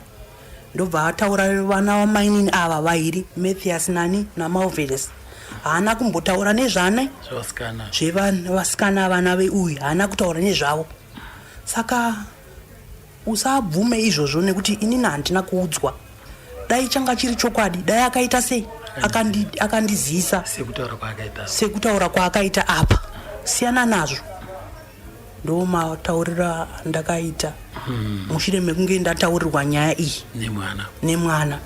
Ndobva ataura vana vamainini ava vairi, Mathias nani naMalveles. Haana kumbotaura nezvane Zvevasikana. Zvevasikana, vana veuyu haana kutaura nezvavo. Saka usabvume izvozvo nekuti inini handina kuudzwa. Dai changa chiri chokwadi, dai akaita sei, akandizivisa. Sekutaura kwaakaita. Sekutaura kwaakaita apa. Siyana nazvo. Ndo matauriro andakaita mushure mekunge ndataurirwa nyaya iyi nemwana. Nemwana.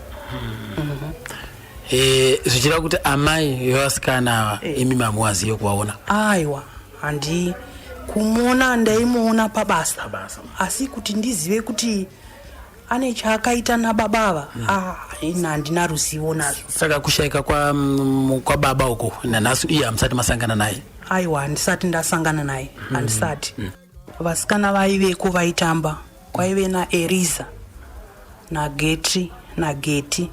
Zvichireva kuti amai vevasikana ava imi mamuwazive kuvaona? Aiwa, handi kumuona, ndaimuona pabasa. Pabasa. Asi kuti ndizive kuti Ane chaakaita nababa ava? Ah, ini handina ruzivo nazvo. Saka kushaika kwa baba uko nanhasi iye hamusati masangana naye? Aiwa, handisati ndasangana naye, handisati. Vasikana vaiveko vaitamba, kwaive naEriza, naGetri, naGeti,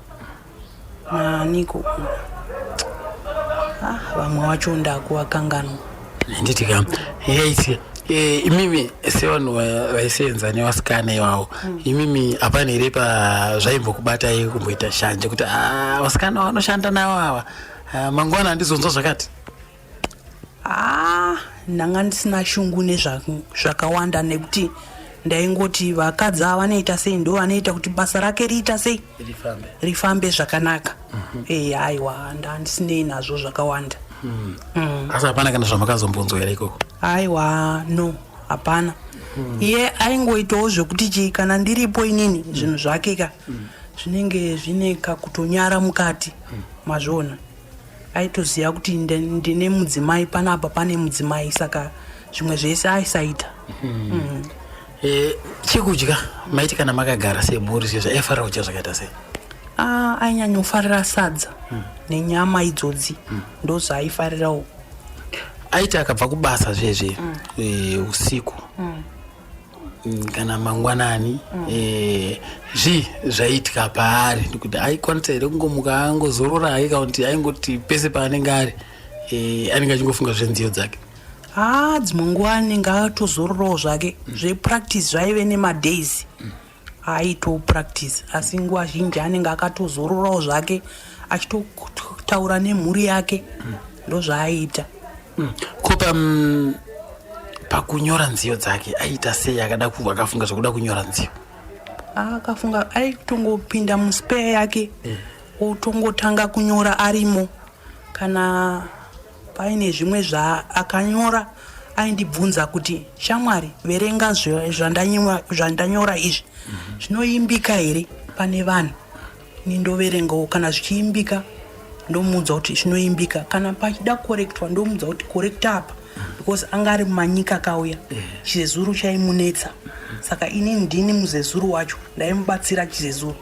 naniko, ah, vamwe vacho ndakuvakanganwa. Handiti ka? Yaiti imimi sevanhu vaisenza nevasikana ivavo, imimi hapana here pazvaimbokubatai kumboita shanje kuti, "Ah, vasikana vanoshanda navo ava, ah, mangwana handizonzwa zvakati"? Ah, ndanga ndisina shungu nezvakawanda nekuti ndaingoti vakadzi ava vanoita sei, ndo vanoita kuti basa rake riita sei? Rifambe. Rifambe zvakanaka. E, aiwa, ndandisinei nazvo zvakawanda. Asi hapana kana zvamakazombonzwa here ikoko? Aiwa, no, hapana. Iye aingoitawo zvekuti chii, kana ndiripo inini, zvinhu zvake ka zvinenge zvine kakutonyara mukati mazvona. Aitoziva kuti ndine mudzimai panapa, pane mudzimai, saka zvimwe zvese aisaita. Chekudya maiti kana makagara semhuri zvezvo, aifarira kudya zvakaita sei? Ah, ainyanyofarira sadza nenyama idzodzi, ndo zvaaifarirawo. Aiti akabva kubasa zvezve usiku kana mangwanani, zvii zvaiitika paari? Ndikuti aikwanisa here kungomuka angozorora hake, kana kuti aingoti pese paanenge ari anenge achingofunga zvenziyo dzake? Haa, dzimwe nguva anenge atozororawo zvake. Zvepractice zvaive nemadays aitopractice, asi nguva zhinji anenge akatozororawo zvake achitotaura nemhuri yake, ndozvaaiita. Ko pakunyora nziyo dzake aiita sei? Akada akafunga zvekuda kunyora nziyo? Akafunga, aitongopinda muspare yake, otongotanga kunyora arimo. Kana paine zvimwe zvaakanyora, aindibvunza kuti, "Shamwari, verenga zvandanyora izvi, zvinoimbika here pane vanhu?" Ini ndoverengawo, kana zvichiimbika ndomuudza kuti zvinoimbika, kana pachida kukorektwa ndomuudza kuti korekta apa, because anga ari mumanyika akauya, chizezuru chaimunetsa. Saka ini ndini muzezuru wacho, ndaimubatsira chizezuru,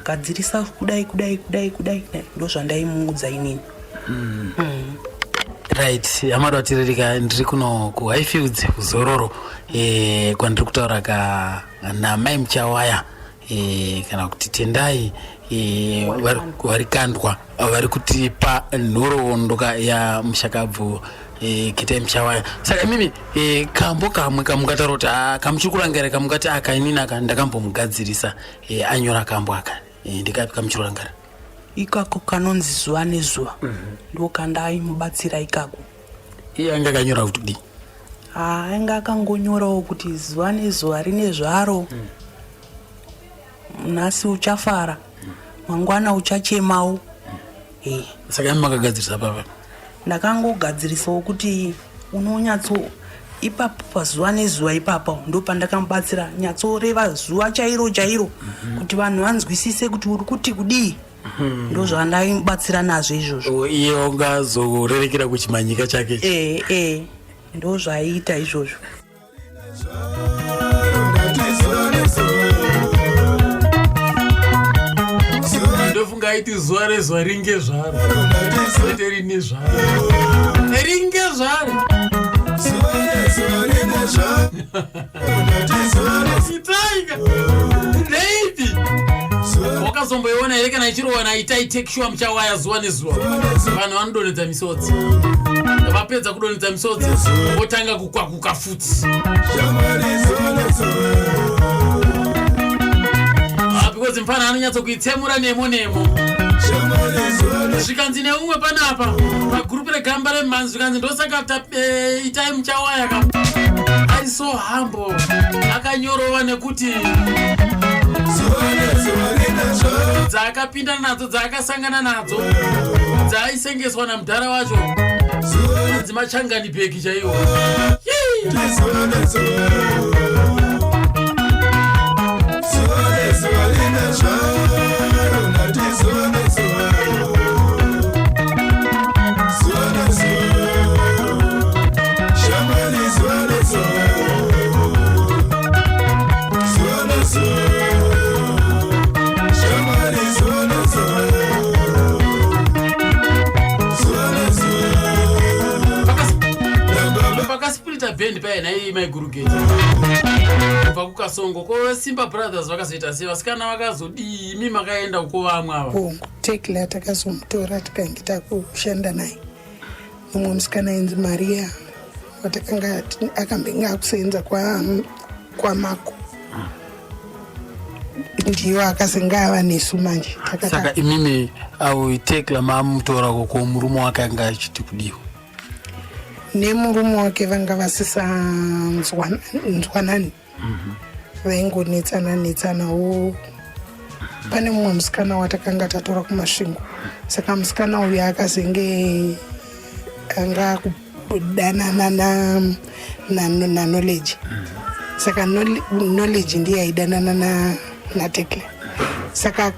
gadzirisa kudai, kudai, kudai, kudai, ndo zvandaimuudza inini. Right, amada vatirereka, ndiri kuno kuHighfields kuzororo kwandiri kutaura ka namai Muchawaya kana kuti Tendai vari kandwa, vari kutipa nhoroondo ka ya mushakabvu Ketai Muchawaya. Saka imimi kambo kamwe kamungataura kuti, "Ah, kamuchiri kurangarira, kamungati aka inini aka ndakambomugadzirisa anyora kambo aka," ndikapi kamuchiri kurangarira? Ikako kanonzi "Zuva Nezuva", ndo kandaimubatsira ikako. Iye anga akanyora kuti kudii? Haa, ainge akangonyorawo kuti zuva nezuva rine zvaro, nhasi uchafara, mangwana uchachemawo e. Saka imi makagadzirisa papa? Ndakangogadzirisawo kuti unonyatso ipapo pazuva nezuva ipapo, ndo pandakamubatsira nyatsoreva zuva chairo chairo kuti vanhu vanzwisise kuti uri kuti kudii. Ndo zvandaimubatsira nazvo izvozvo. O, iye ungazorerekera kuchimanyika chake ichi. E, e, ndo zvaiita izvozvo. Ndati zuva nezuva. Ndofunga aiti zuva rezuva ringe zvaro. Ndati zuva kwete rine zvaro, ringe zvaro. Zuva nezuva rine zvaro. Ndati zuva nezuva. Itaika ndeipi? Zuva Wakazomboiona here kana ichirowana Itai Take Sure Muchawaya, "Zuva Nezuva"? Vanhu vanodonhedza misodzi, vapedza kudonhedza misodzi votanga kukwakuka futi. Shamwari, zuva nezuva. Ah, because mufana anonyatsokuitsemura nemo nemo. Shamwari, zuva nezuva. Zvikanzi neumwe panapa pagurupu regamba remhanzi, zvikanzi ndosaka Itai Muchawaya ka ari so humble, akanyorova, nekuti Zuva nezuva rine zvaro. Dzaakapinda nadzo, dzaakasangana nadzo, dzaaisengeswa namudhara wacho, Zuva dzimachangani bhegi chaiwo. Yee! Zuva nezuva. Zuva nezuva rine zvaro. Ndati zuva nezuva. Zuva nezuva. Shamwari, zuva nezuva. Zuva nezuva. kai nhai maigurugeti kubva kukasongo ko Simba Brothers vakazoita sei? Vasikana vakazodii? Imi makaenda uko vamwe ava? Hongu, Tekla takazomutora, tikange takushanda naye. Mumwe musikana ainzi Maria watakanga akambenge akusenza kwamako ndiyo akazenge ava nesu manje. Saka imimi au Tekla mamutora ko murume wake anga achiti kudiwa? Nemurume wake vanga vasisanzwanani, vaingonetsana netsanawo. Pane mumwe musikana watakanga tatora kuMasvingo, saka musikana uyu akazenge anga kudanana naKnowledge, saka Knowledge ndiye aidanana naTekla, saka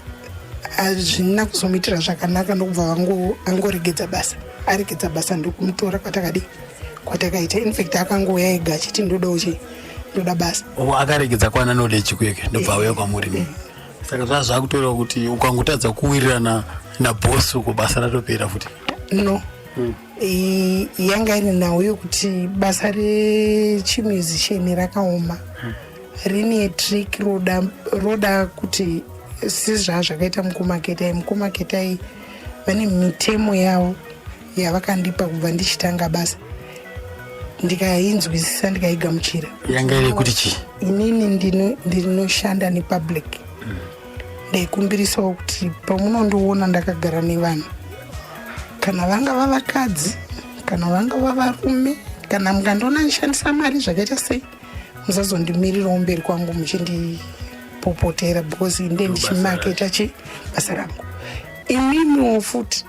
hazvina kuzomuitira zvakanaka, ndokubva angoregedza basa. Aregedza basa, ndokumutora kwatakadi kwatakaita. Infact akangouya ega achiti, "Ndodawo chi ndoda basa." O, akaregedza kwana Knowledge kweke, ndobva auya kwamuri. Saka zvaa zvakutoreva kuti ukangotadza kuwirirana nabhosi uko, basa ratopera futi? No, yanga iri nhau yokuti basa rechimusician rakaoma, rine trick, roda kuti sezvaa zvakaita mukumaketai. Mukumaketai vane mitemo yavo yavakandipa kubva ndichitanga basa, ndikainzwisisa, ndikaigamuchira. Yanga iri kuti chii? Inini ndinoshanda nepublic. Ndaikumbirisawo kuti pamunondiona ndakagara nevanhu, kana vangava vakadzi, kana vangava varume, kana mukandiona ndishandisa mari zvakaita sei, musazondimirirawo mberi kwangu muchindipopotera, because inde ndichimaketa chi basa rangu. Imimiwo futi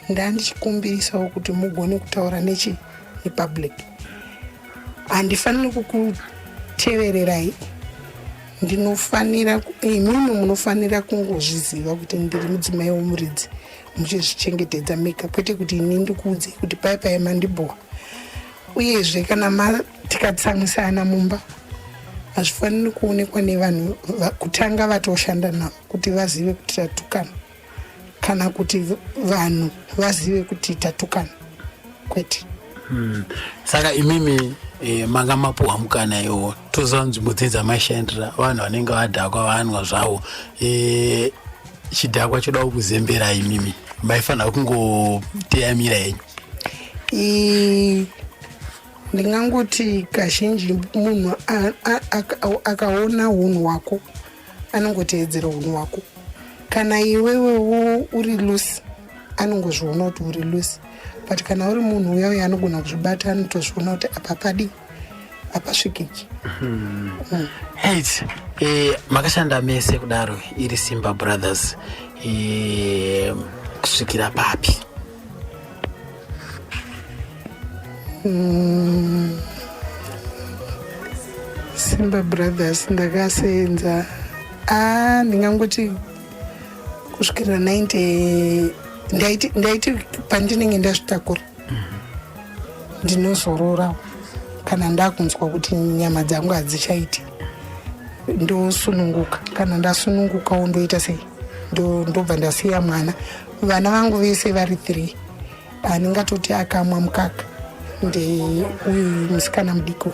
ndandichikumbirisawo kuti mugone kutaura nechi nepublic. Handifaniri kukutevererai, ndinofanira, imimi munofanira kungozviziva kuti ndiri mudzimai womuridzi, muchizvichengetedza mega, kwete kuti ini ndikuudzei kuti pai pai mandibhowa. Uyezve kana tikatsamwisana mumba, hazvifaniri kuonekwa nevanhu kutanga vatoshanda navo kuti vazive kuti tatukana, kana kuti vanhu vazive kuti tatukana, kwete. Saka imimi manga mapuhwa mukana iwo. Toziva nzvimbo dzenyu dzamaishandira, vanhu vanenge vadhakwa, vanwa zvavo, chidhakwa choda kuzembera, imimi maifanira kungoteyamira henyu? Ndingangoti kazhinji munhu akaona unhu hwako anongoteedzera unhu hwako. Kana iwewewo uri loose, anongozviona kuti uri loose, but kana uri munhu uya uya anogona kuzvibata, anotozviona kuti apa padi apasvikiki. Right, makashanda mese kudaro iri Simba Brothers kusvikira papi? Simba Brothers ndakasenza, a ndingangoti kusvikira 90. Ndaiti pandinenge ndazvitakura ndinozororawo, kana ndakunzwa kuti nyama dzangu hadzichaiti, ndosununguka. Kana ndasunungukawo ndoita sei? Ndobva ndasiya mwana. Vana vangu vese vari three, handingatoti akamwa mukaka ndeuyu musikana mudiki,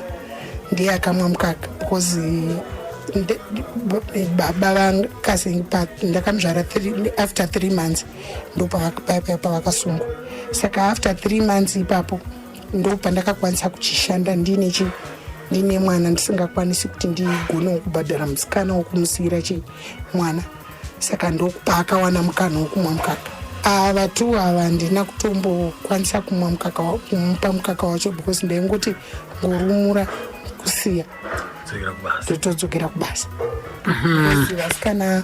ndiye akamwa mukaka, because baba vakazi ndakamuzvara after 3 months ndopavakasungwa. Saka after 3 months ipapo ndo pandakakwanisa kuchishanda ndine chi ndine mwana, ndisingakwanisi kuti ndigonewo kubhadhara musikana wokumusiyira chi mwana. Saka ndopaakawana mukana wokumwa mukaka. Ava tu ava handina kutombokwanisa kumwa mukaka, kumupa mukaka wacho, because ndaingoti ngorumura kusiya, ndotodzokera kubasa. Because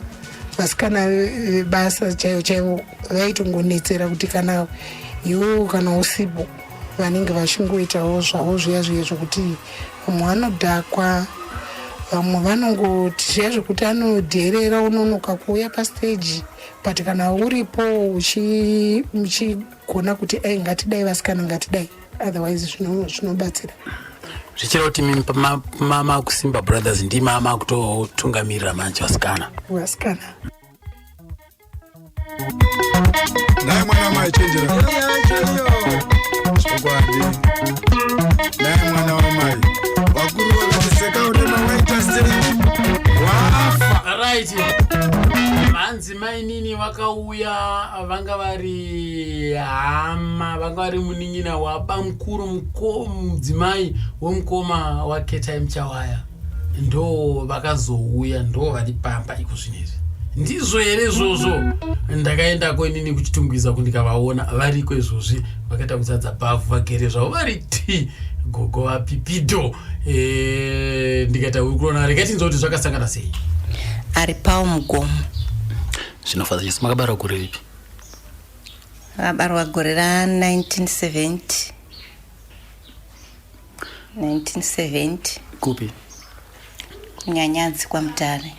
vasikana vebasa chaivo chaivo vaitongonetsera kuti kana iwewo kana usipo, vanenge vachingoitawo zvavo zviya zviya zvokuti vamwe vanodhakwa, vamwe vanongoti zviya zvokuti anodherera, unonoka kuuya pastage, but kana uripo uchigona kuti ei, ngatidai vasikana, ngatidai, otherwise zvinobatsira. Zvichireva kuti mimi makuSimba Brothers ndima makutotungamirira manje vasikana? Vasikana. Naye mwana maichenjera. Chokwadi naye mwana wamai, vakuru vakati seka urema waita sei wafa. Right, hanzi mainini vakauya vanga vari hama, vanga vari munin'ina wabamukuru, mudzimai wemukoma waKetai Muchawaya. Ndo vakazouya, ndo vari pamba iko zvinezvi. Ndizvo here izvozvo? Ndakaendako inini kuChitungwiza kundikavaona variko izvozvi, vakaita kuzadza bhavhu, vagere zvavo vari ti gogo vapipido. Ndikaita hurukuro, regai tinzwa kuti zvakasangana sei. Ari pawo mugomo. Zvinofadza chese. Makabarwa gore ripi? Akabarwa gore ra1970, 1970. Kupi? Kunyanyadzi, kwaMutare.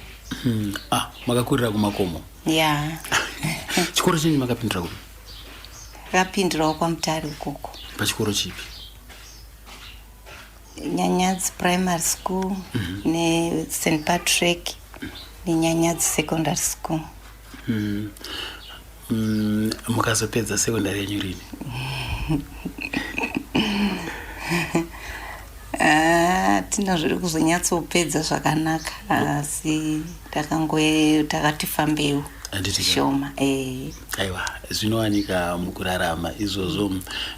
Ah, makakurira kumakomo? Ya. Chikoro chenyu makapindira kupi? Akapindirawo kwaMutare ukoko. Pachikoro chipi? Nyanyadzi Primary School neSt Patrick neNyanyadzi Secondary School. Mukazopedza sekondari yenyu rini? Ah, tina zviri kuzonyatsopedza zvakanaka, asi takangoe takati fambeiwo. Handiti ka? Shoma. Aiwa, zvinowanika mukurarama izvozvo.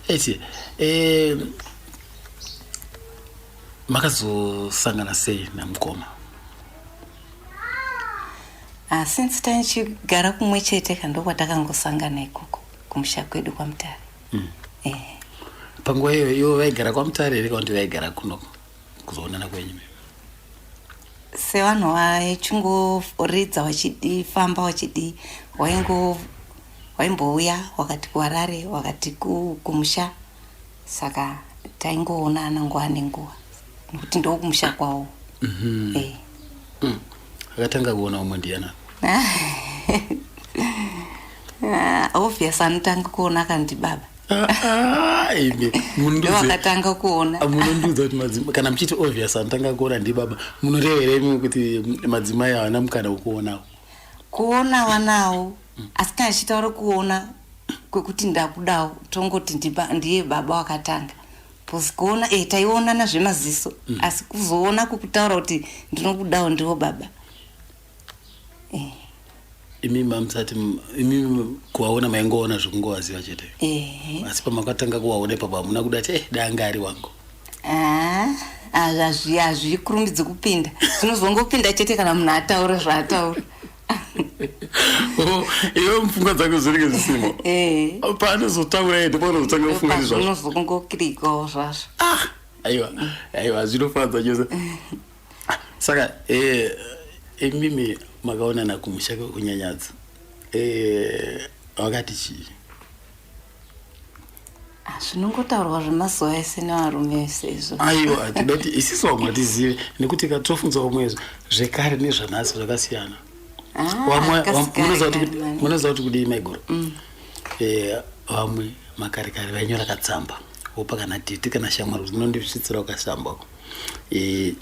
Eti makazosangana sei namukoma? Ah, since taichigara kumwe chete ka, ndokwatakangosangana ikoko kumusha kwedu kwaMutare. Panguva iyoyo ivo vaigara kwaMutare here kana kuti vaigara kuno kuzoonana kwenyu? Sevanhu vachingoridza, vachidifamba, vachidi waingo waimbouya wakati kuHarare, wakati kumusha, saka taingoonana nguva nenguva nekuti ndokumusha kwavo. Akatanga kuona umwe ndiana? Ah, obvious anotanga kuona kandi baba. Ah, imi munondiudze- Ndowakatanga kuona. Munondiudza kuti madzimai, kana muchiti obvious anotanga kuona ndibaba, munoreva imi kuti madzimai havana mukana wekuonawo? Kuona wanawo, asi kana chitaura kuona kwekuti ndakudawo, tongoti ndiye baba wakatanga, because kuona taionana zvemaziso, asi kuzoona kwekutaura kuti ndinokudawo ndiwo baba. Imi mamusati, imi kuvaona maingoona zvekungovaziva chete? Asi pamakatanga kuvaona ipapo hamuna kuda ti danga ari wangu? Ah, hazvikurumidzi kupinda, zvinozongopinda chete kana munhu ataura zvaataura. Oh, iwe mupfungwa dzako zvinenge zvisimo. Paanozotaura iye ndopaunozotanga kufunga nezvazvo. Zvinozongokirikawo zvazvo. Aiwa, aiwa, zvinofadza chose. Saka imimi makaonana kumusha kwekuNyanyadzi, wakati chii? Ah, zvinongotaurwa zvemazuva ese nevarume vese izvo. Aiwa, tinoda kuti isisu vamwe hatizive, nekuti katofunza vamwe zvekare nezvanhasi zvakasiyana. Ah, Vamwe kasikare kare mani. Munoziva kuti kudii, maiguru? Vamwe makare kare vainyora katsamba, wopa kana tete kana shamwari kuti unondisvitsira ukasamba.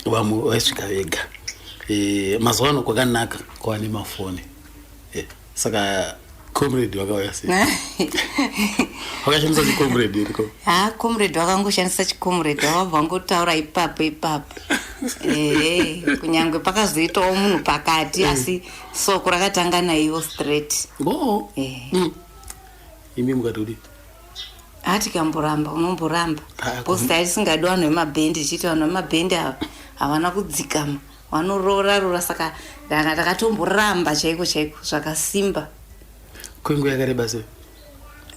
Vamwe vaisvika vega. Mazuva ano kwakanaka, kwava nemafoni. Saka comrade vakauya sei? Vakashandisa chicomrade iriko? Ha, comrade vakangoshandisa chicomrade, vakabva vangotaura ipapo ipapo. Ehe, kunyange pakazoitawo munhu pakati, asi soko rakatanga naivo straight. O. Imi mukati kudii? Ha, tikamboramba, unomboramba. Ah, because taisingadi vanhu vemabhendi, tichiti vanhu vemabhendi ava havana kudzikama, vanoroora rora, saka takatomboramba chaiko chaiko zvakasimba. Kwenguva yakareba sei?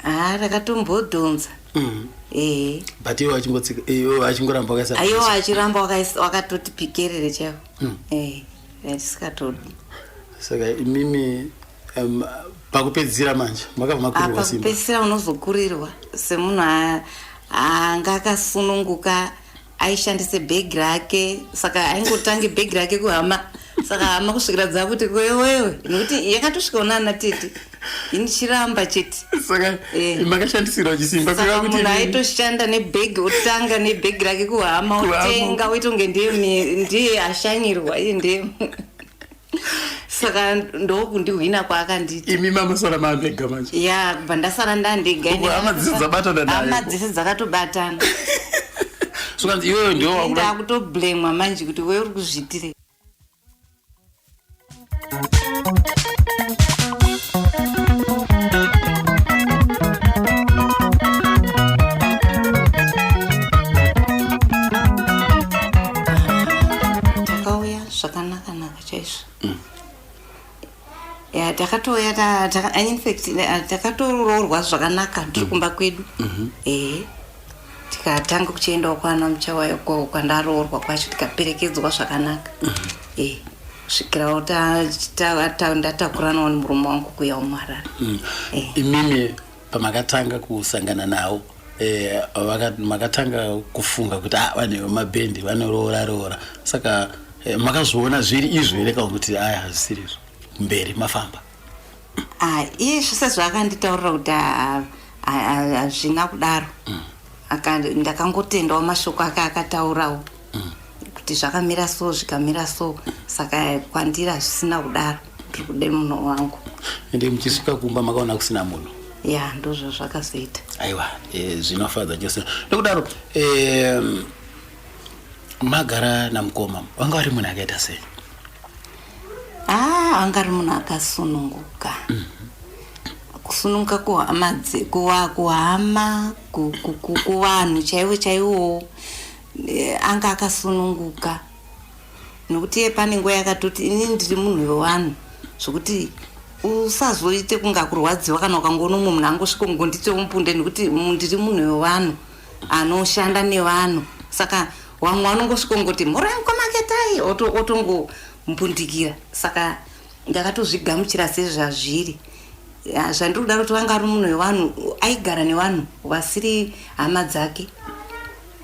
Ha, takatombodhonza. Ehe. But ivo vachingotsika, ivo vachingoramba vakaisa? Aiwa, achiramba, wakatoti pikerere chaiko. Ehe, tisikatodi. Saka imimi pakupedzisira manje makabva makurirwa simba? Pakupedzisira unozokurirwa semunhu anga akasununguka, aishandise bhegi rake, saka aingotange bhegi rake kuhama, saka hama kusvikira dzakuti kwewewe, nekuti yakatosvikawo nana tete, inichiramba chete. Saka makashandisirwa chisimba? Saka Kureva kuti munhu aitoshanda nebhegi, otanga nebhegi rake kuhama. Kuhama. Otenga, oita kunge ndiye ndiye ashanyirwa, iye ndiye. Saka ndokundihwina kwaakandiita. Imi mamasara maamega manje. Ya, kubva ndasara ndandega. Uko hama dzese dzabatana naye. Hama dzese dzakatobatana. So kanzi iwewe ndiwo wakuda. Ndakutoblamwa manje kuti wewe uri kuzviitire. Takauya zvakanaka naka chaizvo. Ya, takatouya in fact takatoroorwa zvakanaka tiri kumba kwedu. Ehe, tikatanga kuchiendawo kwana Muchawayo kwandaroorwa kwacho, tikaperekedzwa zvakanaka, kusvikirawo ndatakuranawo nemurume wangu kuuyawo muHarare. Imimi pamakatanga kusangana nawo, makatanga kufunga kuti ah, vanhu vemabhendi vanoroora roora, saka makazviona zviri izvo here kana kuti aya hazvisiri izvo mberi mafamba? Ah, iye sezvaakanditaurira kuti hazvina kudaro, ndakangotendawo mashoko ake akataurawo kuti zvakamira so, zvikamira so. Saka kwandiri hazvisina kudaro, ndiri kude munhu wangu. Ende muchisvika kumba makaona kusina munhu? Ya, ndozvo zvakazoita. Aiwa, zvinofadza chose. Nokudaro magara namukoma, vanga vari munhu akaita sei? Ah, anga ari munhu akasununguka, kusununguka kuhama, kuhama, kuvanhu chaivo chaivowo. Anga akasununguka nokuti iye pane nguva yakatoti, "Inini ndiri munhu wevanhu," zvokuti usazoite kunga kurwadziwa kana ukangoona umwe munhu angosvika ngondite mupunde, nekuti ndiri munhu wevanhu anoshanda nevanhu. Saka vamwe vanongosvika ngoti, "Mhorai mukoma Ketai," otongombundikira. Saka ndakatozvigamuchira sezvazviri. Ya, zvandiri kuda kuti vanga ari munhu wevanhu, aigara nevanhu vasiri hama dzake,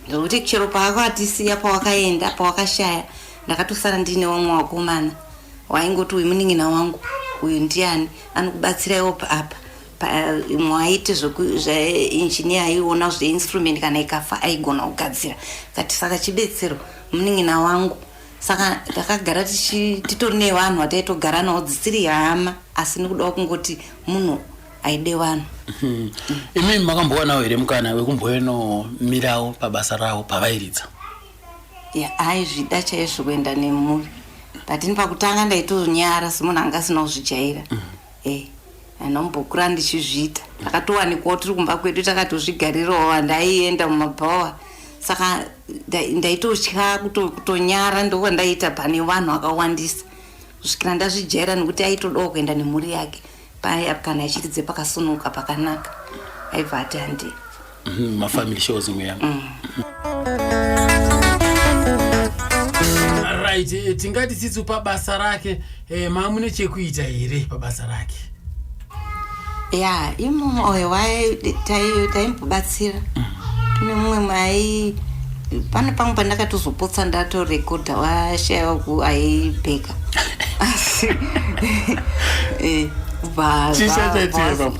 nokuti chero paakatisiya, pawakaenda, pawakashaya, ndakatosara ndiine vamwe vakomana waingoti, "Uyu munin'ina wangu, uyu ndiani anokubatsiraiwo apa." Mwaiti zvaengineer, aiona zveinstrument, kana ikafa aigona kugadzira kati. Saka chibetsero munin'ina wangu. Saka takagara titori nevanhu vataitogara navo dzisiri hama, asi nekudawo kungoti munhu aide vanhu. Imi makambowanawo here mukana wekumboenomirawo pabasa ravo pavairidza? Ya, aizvida chaizvo kuenda nemhuri, but ini pakutanga ndaitonyara semunhu anga asina kuzvijaira. Anombokura ndichizviita, takatowanikwawo tiri kumba kwedu, takatozvigarirawo, handaienda mumabhawa. Saka ndaitotya, kutonyara ndokwandaiita pane vanhu vakawandisa, kusvikira ndazvijaira, nekuti aitodawo kuenda nemhuri yake paya kana achiridze pakasununguka pakanaka, aibva ati handi. Mafamily shows muya. Right, tingati Tsitsu pabasa rake, mamune chekuita here pabasa rake? Ya, imomo oyo taimbobatsira. Kune mumwe mai pane pamwe pandakatozopotsa ndatorekodha, washayiwa ku aibheka, asi Chii chachaitika ipapo?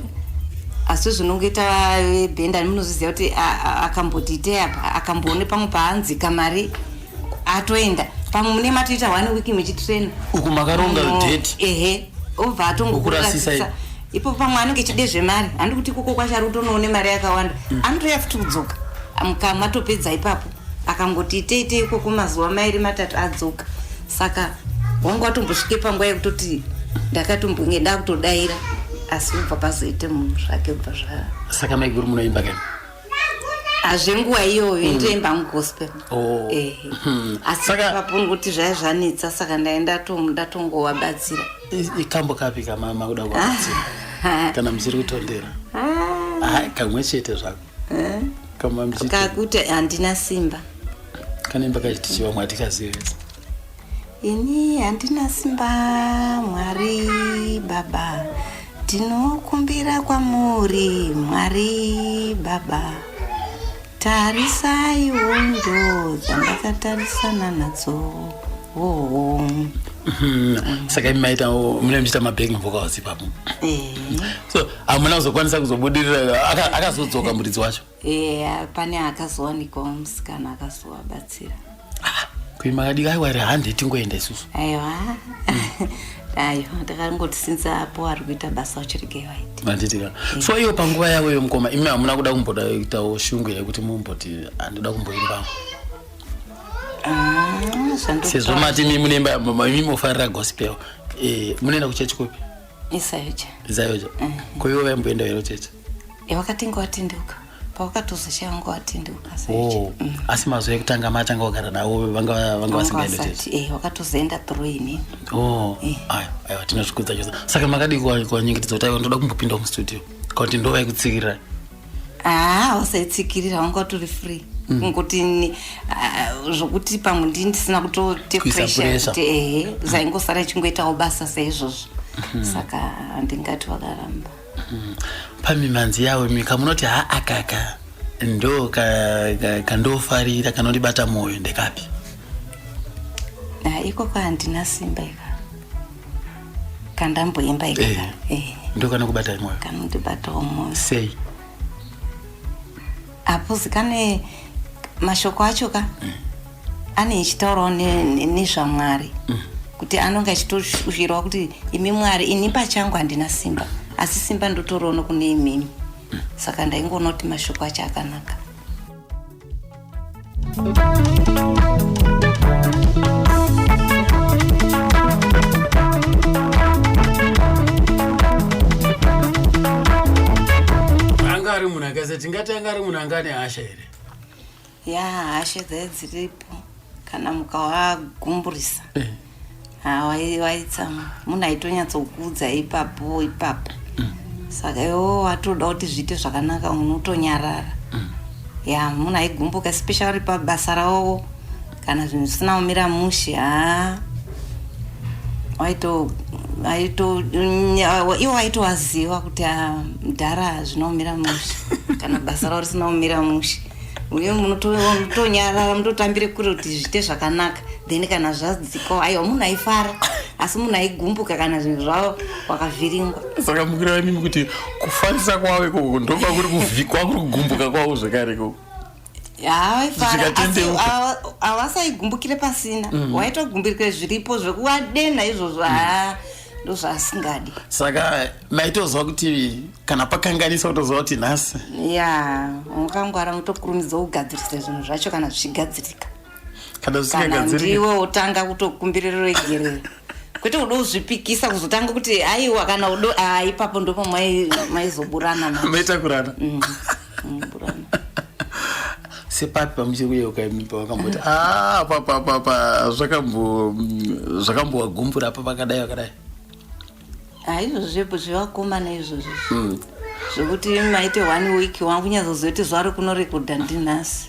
Asi zvinongoita vebhenda, munozviziva kuti akamboti itei apa, akamboone pamwe paanzika mari, atoenda. Pamwe mune matoita one week muchitraina. Uku makaronga date. Ehe, obva Okurasisa. Atongokurasisa ipo. Pamwe anenge chide zvemari, handi kuti ikoko kwacho ari kutonoone mari yakawanda, anotoya futi kudzoka mukamatopedza ipapo. Akangoti itei itei ikoko mazuva mairi matatu, adzoka. Saka wanga watombosvike panguva yekutoti ndakatombonge ndakutodaira, asi kubva pazoite munhu zvake kubva zva Saka maiguru munoimba kani? Hazvenguva iyoyo ndoimba mugospel. Oh. Ehe. Asi ipapo ngokuti zvaiva zvanetsa, saka ndai ndatongovabatsira. Ikambo kapi kamama kuda kuvabatsira kana muchiri kutondera? Hai, kamwe chete zvako kama muchiti. Kakuti "Handina simba". Kanoimba kachiti chivamwe hatikazivesa. Ini handina simba, Mwari Baba, ndinokumbira kwamuri, Mwari Baba, tarisai hondo dzandakatarisana nadzo hoho. Saka imi maita mune muchiita mabacking vocals ipapo? Eh. So hamuna kuzokwanisa kuzobudirira, akazodzoka muridzi wacho? Eh, pane akazowanikwawo musikana akazovabatsira. Kuimakadika aiwa ri hande tingoenda isusu. Aiwa. Aiwa, ndakangoti since apo ari kuita basa uchiregei waiti. Manditika. So iyo panguva yavo iyo mukoma, imi hamuna kuda kumboda kuitawo shungu here kuti mumboti handida kumboimbawo? Ah, Sezvo mati imi munoimba imi mofarira gospel. Eh, munoenda kuchechi kupi? Isayoja. Isayoja. Ko ivo vaimboenda here kuchechi? Wakatinge watendeuka. Pawakatozoshaya wanga watendeuka sayoja. Oh, asi mazuva ekutanga matanga kugara navo vanga vanga vasingaendi kuchechi. Eh, wakatozoenda through inini. Oh, ayo, aiwa tinozvikudza chose. Saka makadii kuwanyengetedza kuti aiwa ndoda kumbopindawo mustudio? Kana kuti ndovaikutsikirirai? Ah, wasaitsikirira wanga watori free. Kungoti zvokuti pamwe ndini ndisina kutote Kuisa pressure pressure. kuti ehe zaingosara ichingoitawo basa saizvozvo. Saka handingati wakaramba. Pamimhanzi yavo mika munoti ha akaka ndo kandofarira kanondibata mwoyo ndekapi? Ah, ikoko handina simba ika. Kandamboimba ikaka. Eh. Ndo kanokubata mwoyo. Kanondibatawo mwoyo. Sei? Apozi kane mashoko acho ka ane ichitaurawo nezvaMwari kuti anonge achitoshuvirawo kuti imi Mwari, ini pachangu handina simba, asi simba ndotoriona kune imimi. Saka ndaingoona kuti mashoko acho akanaka. Anga ari munhu akaisa tingati anga ari munhu anga ane hasha here? Ya, hasha dzai dziripo kana mukawagumburisa. Ha, waitsamwa. Munhu aitonyatsokuudza ipapo ipapo. Saka iwewe watoda kuti zviite zvakanaka unotonyarara. Ya, munhu aigumbuka especially pabasa ravo kana zvinhu zvisina kumira mushe. Ha, iwo waitowaziva kuti mudhara hazvina kumira mushe kana basa ravo risina kumira mushe. Uye munotonyarara munototambire kure kuti zviite zvakanaka, then kana zvadzikawo aiwa munhu aifara, asi munhu aigumbuka kana zvinhu zvavo wakavhiringwa. Saka mukureva imimi kuti kufarisa kwavo ikoko ndokwakuri kwakuri kugumbuka kwavo zvekare ikoko? Ya, vaifara, asi Zvikatendeuka. havasaigumbukire pasina. Waitogumbukire zviripo zvekuvadenha izvozvo, haa, ndozvaasingadi. Saka maitozwa kuti kana pakanganisa kutoziva kuti nhasi. Ya, wakangwara mutokurumidza kugadzirisa zvinhu zvacho kana zvichigadzirika. Kana Kana zvisingagadziriki. ndiwe wotanga kutokumbirira ruregerero. Kwete kuda kuzvipikisa kuzotanga kuti aiwa kana udo, ipapo ndipo maizoburana manje. Maitakurana. Burana. Sepapi pamuchiri kuyeuka imi pavakamboti, pa, pa, pa, zvakambowagumbura apa pakadai, vakadai? Izvozvo zvevakomana izvozvo. Zvekuti maite 1 week wangu kunyatsoziva kuti zuva rekunorekodha ndinhasi.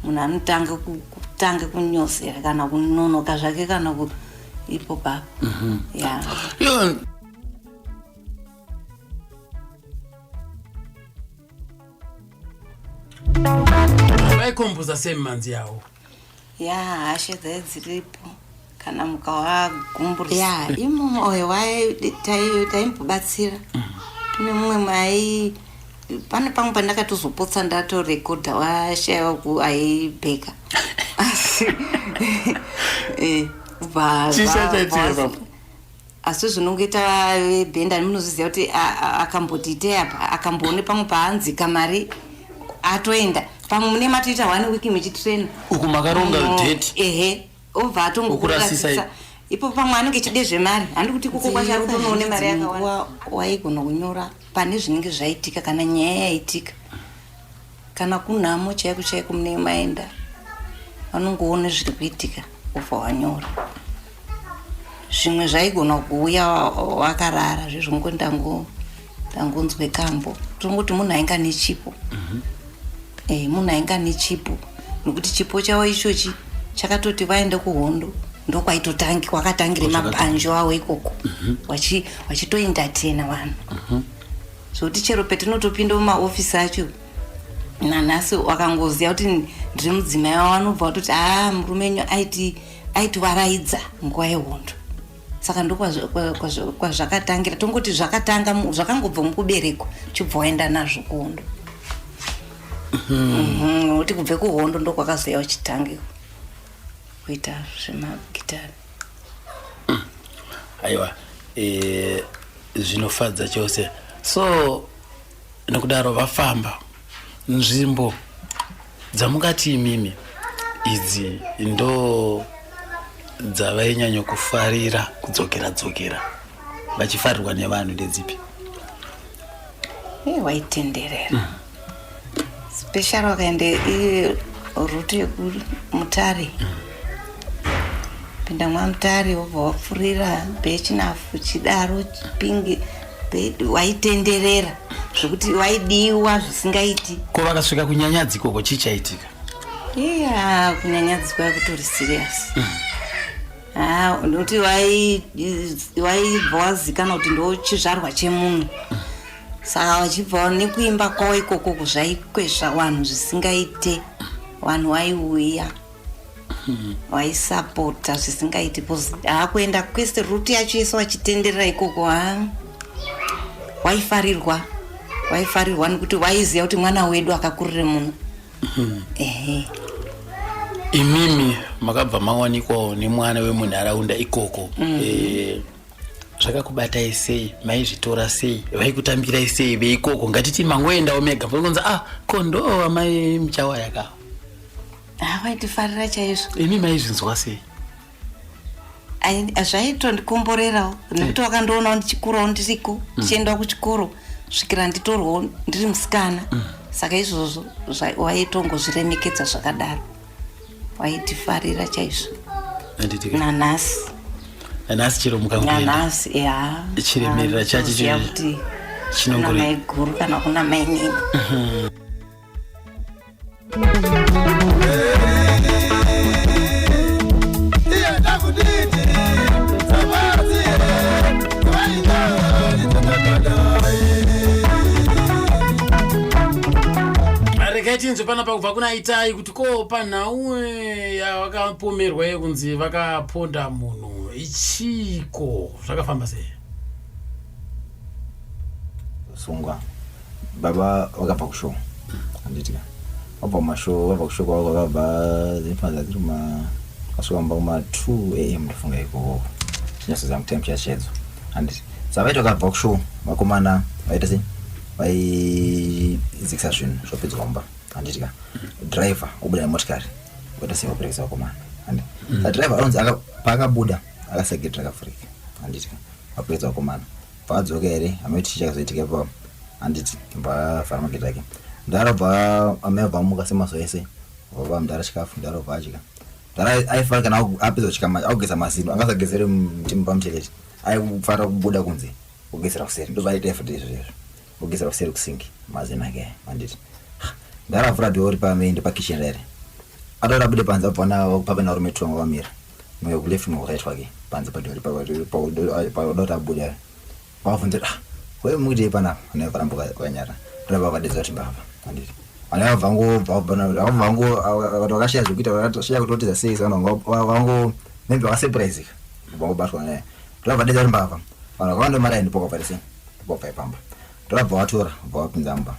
Munhu anotanga kutanga kunyosera kana kunonoka zvake kana ipo papo. Ya. Yo. Vaikomboza sei mimhanzi yavo? Ya, hasha dzai dziripo kana mukawagumburisa. Ya, imomo oyo taimbobatsira. Kune mumwe mai pane pamwe pandakatozopotsa ndatorekodha washaiwa aibheka. Asi, Chii chaitika ipapo? Asi zvinongoita vebhenda munozviziva kuti akamboti itei apa, akamboone pamwe paanzika mari atoenda. Pamwe mune matoita 1 week muchitraina. Uku makaronga date. Ehe, obva atongokurasisa. Okurasisa. Ipo pamwe anenge achide zvemari. Handi kuti ikoko kwacho ari kutonoone mari yakawanda. Waigona kunyora pane zvinenge zvaitika kana nyaya yaitika. Kana kunhamo chaiko chaiko mune maenda. Vanongoona zviri kuitika obva wanyora. Zvimwe zvaigona kuuya wakarara zvezvo ndangonzwe kambo. Tongoti munhu ainga nechipo. Munhu ainga nechipo. Nokuti chipo chavo ichochi chakatoti vaende kuhondo ndokwaitotangi kwakatangira mabanjo avo ikoko. Vachitoentertaina vanhu. Zvokuti chero petinotopinda mumaofisi acho nanhasi wakangoziva kuti ndiri mudzimai wavo vanobva vatoti, murume wenyu aitiwaraidza nguva yehondo. Saka ndokwazvakatangira. Tongoti zvakangobva mukuberekwa chibva waenda nazvo kuhondo. Nokuti kubve kuhondo ndokwakazouya uchitangiko. kuita zvemagitari. Aiwa, zvinofadza chose. So nokudaro vafamba nzvimbo dzamungati imimi idzi ndo dzavainyanya kufarira kudzokera dzokera vachifarirwa nevanhu ndedzipi? Waitenderera special wakaenda route yekuMutare, pinda mwaMutare, wobva wapfurira Birchenough, Chidaro, Chipinge, waitenderera zvekuti waidiwa zvisingaiti. Ko vakasvika kuNyanyadzi ikoko, chii chaitika? Iya, kuNyanyadzi kutori serious. Ah, nokuti waibva wazikanwa kuti ndo chizvarwa chemunhu, saka vachibva nekuimba kwavo ikokoko zvaikwezva vanhu zvisingaite. Vanhu vaiuya, vaisapota zvisingaiti, because haakuenda kwese, route yacho yese vachitenderera ikoko. Ha, waifarirwa, waifarirwa nekuti waiziva kuti mwana wedu akakurire muno, ehe. Imimi makabva mawanikwawo nemwana wemunharaunda ikoko. Zvakakubatai sei? Maizvitora sei? Vaikutambirai sei veikoko? Ngatiti mangoendawo mega, kunzi, "Ah, ko ndo amai Muchawaya ka." Ha, vaitifarira chaizvo. Imi maizvinzwa sei? Zvaitondikomborerawo nekuti vakandoonawo ndichikurawo ndiriko, ndichiendawo kuchikoro svikira nditorwawo ndiri musikana. Saka izvozvo waitongozviremekedza zvakadaro, waitifarira chaizvo. Handiti? Nanhasi. Nanhasi chero mukangoenda. Nanhasi, ya. Chiremerera chacho Toziva kuti kuna mai guru kana kuna mai nini. Iye ndakuditi samazi Regai tinzwe panapa kubva kuna Itai kuti ko panhau yavakapomerwa yekunzi vakaponda munhu ichiko, zvakafamba sei? Sungwa baba vakabva kushow, handiti? Vabva kumashow, vabva kushow kwavo, vakabva dzinofanira dziri kuma vasvika mumba kuma 2 am, ndofunga ikoko, chinyatsoziva mutime chachedzo, handiti? Saka vaiti vakabva kushow, vakomana vaita sei? Vaidzikisa zvinhu zvopedzwa mumba, handiti ka? Driver obuda nemotikari, oita sei? Operekesa vakomana, handi? Saka driver anonzi paakabuda akasiya gate rakavhurika, handiti ka? Vaperekesa vakomana, paadzoka here, amai, chii chakazoitika ipapo, handiti? Bva mageti ake, mudhara bva amai abva amuka semazuva ese, vapa mudhara chikafu, mudhara bva adya. Mudhara aifanira kana apedza kudya akugeza mazino, angasagezere pamutoilet, aifanira kubuda kunze kugezera kuseri. Ndozvaaita everyday izvo izvo, kugezera kuseri kusink mazino ake, handiti? Mudhara avhura door pamain pakitchen rere, ataura abude panze, abva pave narume two vanga vamira, mumwe kuleft, mumwe kuright kwake, panze padoor pauda kuti abude. Vavabvunza kuti, "Ah, wewe mukuitei panapa?" Vanhu vakaramba vakanyara. Ndorava vakadedza kuti mbavha, handiti? Vanhu vabva vango vakashaya zvekuita, vakashaya kutotiza sei. Saka vanhu vango maybe vakasurprisika vangobatwa naye. Ndorava vadedza kuti mbavha, vanhu vakawanda maraini pokabva sei, ndopobva ipamba. Ndorabva vatora, bva vapinza mumba.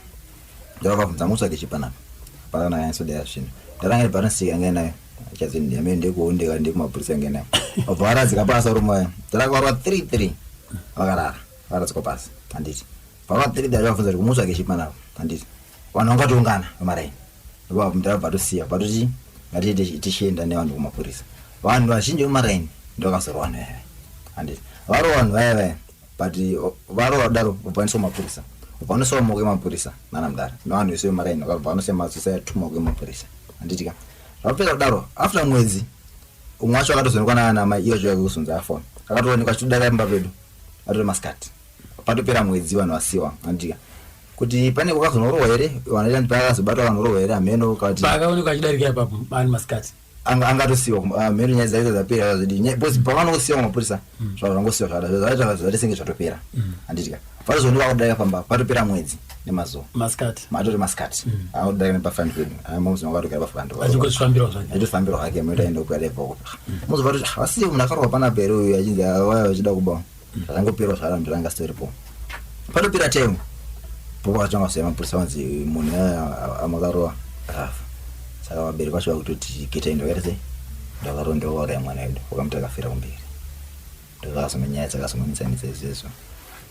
Ndorava vabvunza, "Mutsvage chi panapa?" Hapana kana yanyatsodera zvinhu. Ndaranga nebharansi yanga inayo, chazini ndekuondeka ndekumapurisa yanga inayo. Vabva varadzika pasi varume vaya. Ndaranga 3 3 vakarara, vakaradzikwa pasi, handiti? Varova 3 3, vabvunza kuti kumutsvage chi panapa, handiti? Vanhu vangatoungana vamaraini, ndabva tosiya vatoti ngatiite tichienda nevanhu kumapurisa. Vanhu vazhinji vemaraini ndovakazorwa vanhu vaya vaya, handiti? Varova vanhu vaya vaya, but varova kudaro, vabva mapurisa, vabva vanosiwa mumaoko emapurisa nana mudara nevanhu vese vemaraini, vakabva vanosiya masosa tumaoko emapurisa, handiti ka? Zvapera kudaro, after mwedzi umwe wacho akatozoonekwa naana mai iyo acho kuzonzi afa, akatoonekwa achitodarika pamba pedu atori masikati. Patopera mwedzi vanhu vasiwa, handiti ka? Kuti pane kwakazonorohwa here, vanhu paakazobatwa vanorohwa here, hameno kati. Paakaonekwa achidarika ipapo ani masikati? Angatosiyiwa, hameno nyaya dzacho dzapera zvadii, because pavanongosiyiwa mapurisa, zvangosiyiwa zvakadaro, zvaita zvaita senge zvatopera, handiti ka? Patozoonekwa akudarika pamba patopera mwedzi nemazuva. Masikati? Matori masikati, akudarika nepafront pedu, muzi wakatogara pafront. Achingozvifambirawo zvake. Achitofambirwa hake, moita kuadebva uko, muzobva kuti vasiye munhu akarohwa panapa here uyu, achinzi vaya vachida kuba. Zvakangopera zvakadaro, ndiranga sitoripo. Patopera time pokatanga kusiya mapurisa, vanzi munhu aya amakarova akafa. Saka vabereki vacho vakutoti getaendo vakaita sei? Ndakaronda wakauraya mwana wedu wakamuti akafira kumberi. Ndozvakazoma nyaya dzakazomonetsanetsa izvezvo.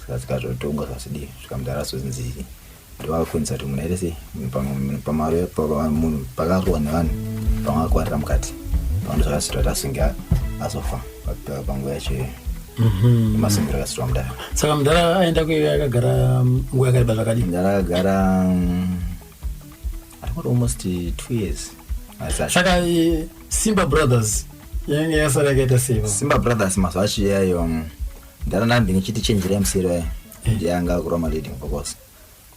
Saka dzikazotongwa zvazvidii svika mudhara azonzi ndovakakonzera kuti munhu aite sei pamari munhu pakarohwa nevanhu pamwe akakwarira mukati pamwe ndozvakazoita kuti asunge azofa panguva yacho iyoyo mhm. masungiro akasirwa mudhara saka mudhara aenda kuive akagara nguva yakareba zvakadii mudhara akagara I think almost two years saka eh, simba brothers yange yasara yakaita sei simba brothers mazuva acho iyayo mm, ndara ndandinge chiti chenjerai museri wayo eh. ndiye anga akurova maleading vocals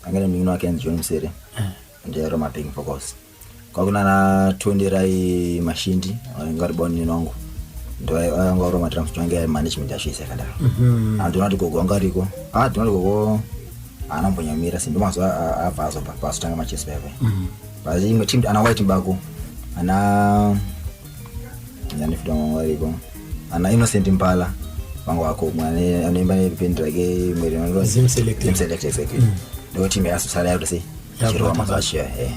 anga nemunin'ina wake anzi john museri eh. ndiye akurova mabacking vocals kwakunana tonderai mashindi anga ari baunini wangu ndoanga akurova madrums ange ari management yacho yese yakadaro mhm. andinoona kuti gogo anga ariko ah ndinoona kuti gogo haana kumbonyamira si ndomazuva abva azobva paazotanga machesi paya paya mhm. but imwe team ana white mbako ana yanifida mwangu ariko ana innocent mpala vangu vako umwe anoimba nependi rake imwe Zim Select. Zim Select exactly mm. ndo team yakazosara yakuti sei chirova mazuva achiya eh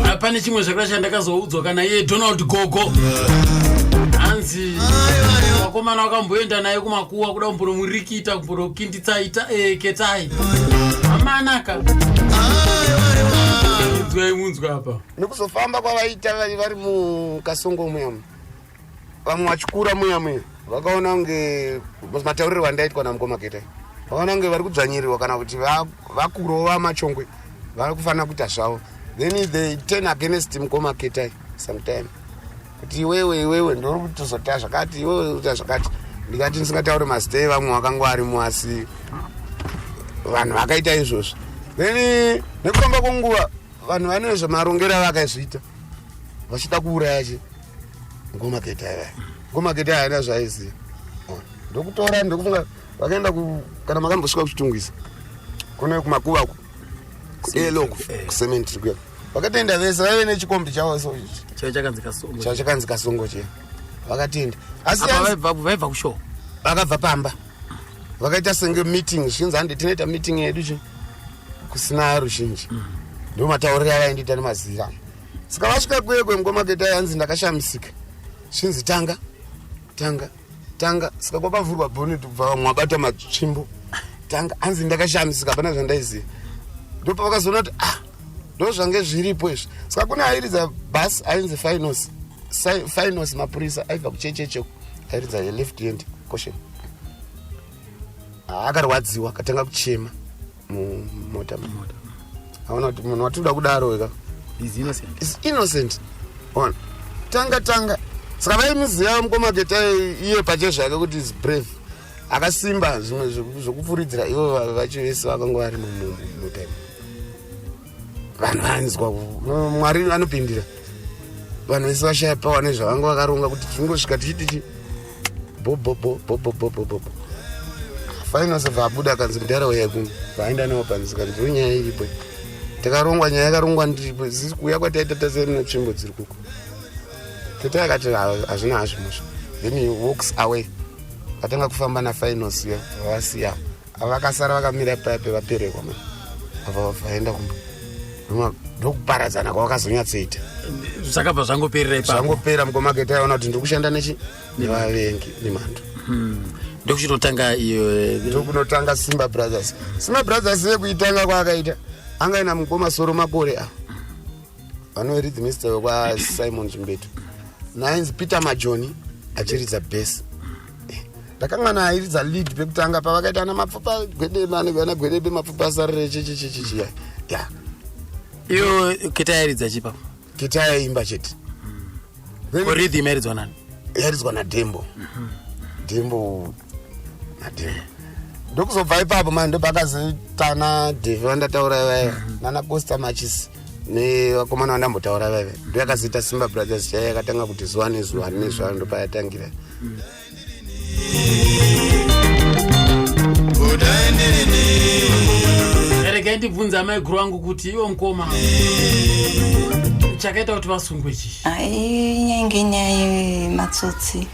ah, pane chimwe zvakada chandakazoudzwa kana iye donald gogo hanzi vakomana vakamboenda naye kumakuwa kuda kumbonomurikita kumbonokinditsa ita eh, ketai amanaka inzwai munzwa apa nekuzofamba kwavaita vari mukasongo muya vamwe vachikura muya muya vakaona kunge mataurirwo andaitwa namukoma ketai vakaona kunge vari kudzvanyirirwa kana kuti vakurova machongwe vari kufanira kuita zvavo then they turn against mukoma ketai sometime kuti iwewe iwewe ndori kutozota zvakati iwewe kuita zvakati ndikati ndisingataure mazita evamwe vakanga varimo asi vanhu vakaita izvozvo then nekufamba kwenguva vanhu vane zvemarongero avakaizviita vachida kuuraya chi ngoma keta aya ngoma keta aya haina zvaaiziva ndokutora ndokufunga vakaenda kana makambosvika kuchitungwiza kune kumakuva uko kuelo kucementry kuya vakatoenda vese vaive nechikombi chavo so chaiva chakanzi kasongo chiya vakatoenda asi vaibva kushow vakabva pamba vakaita senge meeting zvinzi hande tinoita meeting yedu chi kusina ruzhinji mm. ndo matauriro avaindiita nemazira saka vasvika kuye kwemukoma ketai hanzi ndakashamisika zvinzi tanga tanga tanga saka kwakavhurwa bonnet kubva vamwe vabata matsvimbo tanga hanzi ndakashamisika hapana zvandaiziva ndopavakazoona kuti ah ndozvange zviripo izvi saka kune airidza bus ainzi finos finos mapurisa aibva kuchechecheko airidza left hand caution akarwadziwa akatanga kuchema mumota aona kuti munhu watinoda kudaro ka is innocent ona tanga tanga saka vaimuziva mukoma ketai iye pache zvake kuti is brave akasimba zvimwe zvekupfuridzira ivo vacho vese vakanga vari mumota vanhu vanzwa mwari anopindira vanhu vese vashaya pawa nezvavanga vakaronga kuti tingosvika tichiti bobobobobobobobbo final sabva abuda akanzi mudhara uyai kuno vaenda newo panzi kanzi ndo nyaya iripo takarongwa nyaya yakarongwa ndiripo zisi kuuya kwataita taseri netsvimbo dziri kuko tete akati hazvina hazvo mhosva then he walks away atanga kufamba nafinos uya vavasiya vakasara vakamira paya pevaperekwa ma ava vaenda kumba ndokuparadzana kwavakazonyatsoita zvakabva zvangoperera ipapo zvangopera mukoma kete aiona kuti ndiri kushanda nechi nevavengi nemhandu hmm. ndokuchitotanga iyo eh, ndokunotanga simba brothers simba brothers yekuitanga kwaakaita anga ina mukoma soro makore a vanoeridhimista wekwasimon chimbetu nainzi peter majoni achiridza base eh, ndakanga nairidza lead pekutanga pavakaita ana mapfupa gwedebe ana gwedebe mapfupa asarire chichichichichi ya ya iyo keta yairidza chipa keta yaimba chete rhythm yairidzwa nani yairidzwa nadembo dembo nadembo ndokuzobva ipapo mani ndopakazoitana devi vandataura vaya nana costa machisi nevakomana vandambotaura vaive ndo yakazoita simba brothers chaiyo yakatanga kuti zuva nezuva nezuva ndopayatangira regai ndibvunze amaiguru vangu kuti ivo mukoma chakaita kuti vasungwe chii inyange nyaya yematsotsi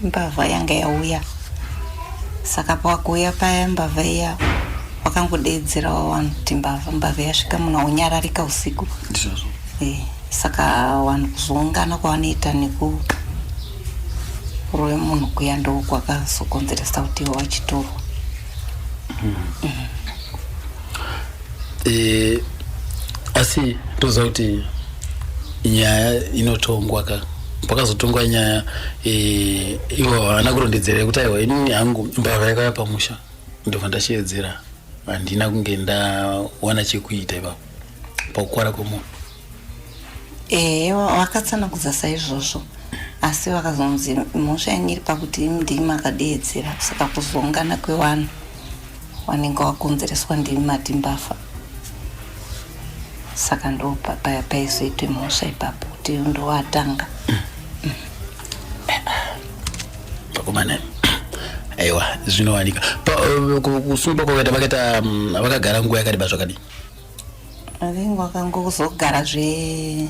mbavha yanga yauya saka pakuuya paya mbavha iya wakangodeedzerawo vanhu kuti mbavha mbavha yasvika munhu aunyararika usiku eh, Saka vanhu kuzoungana kwavanoita nekurove munhu kuya ndokwakazokonzeresa kuti ivo vachitorwa. E, asi toziva kuti nyaya inotongwa ka pakazotongwa nyaya e, ivo havana kurondedzera yekuti aiwa inini hangu mbavha yakauya pamusha ndobva ndasheedzera handina kunge ndawana chekuita ipapo pakukwara kwemunhu. Ehe, vakatsanangudza saizvozvo asi vakazonzi mhosva yange iri pakuti ndimi makadeedzera saka kuzoungana kwevanhu wanenge wakonzereswa ndimi mati mbavha saka ndo paizoitwe mhosva ipapo kuti ndowatanga. Vakomana, aiwa zvinowanika. Kusungwa kwakaita vakaita vakagara nguva yakareba zvakadii? I think wakangozogara zve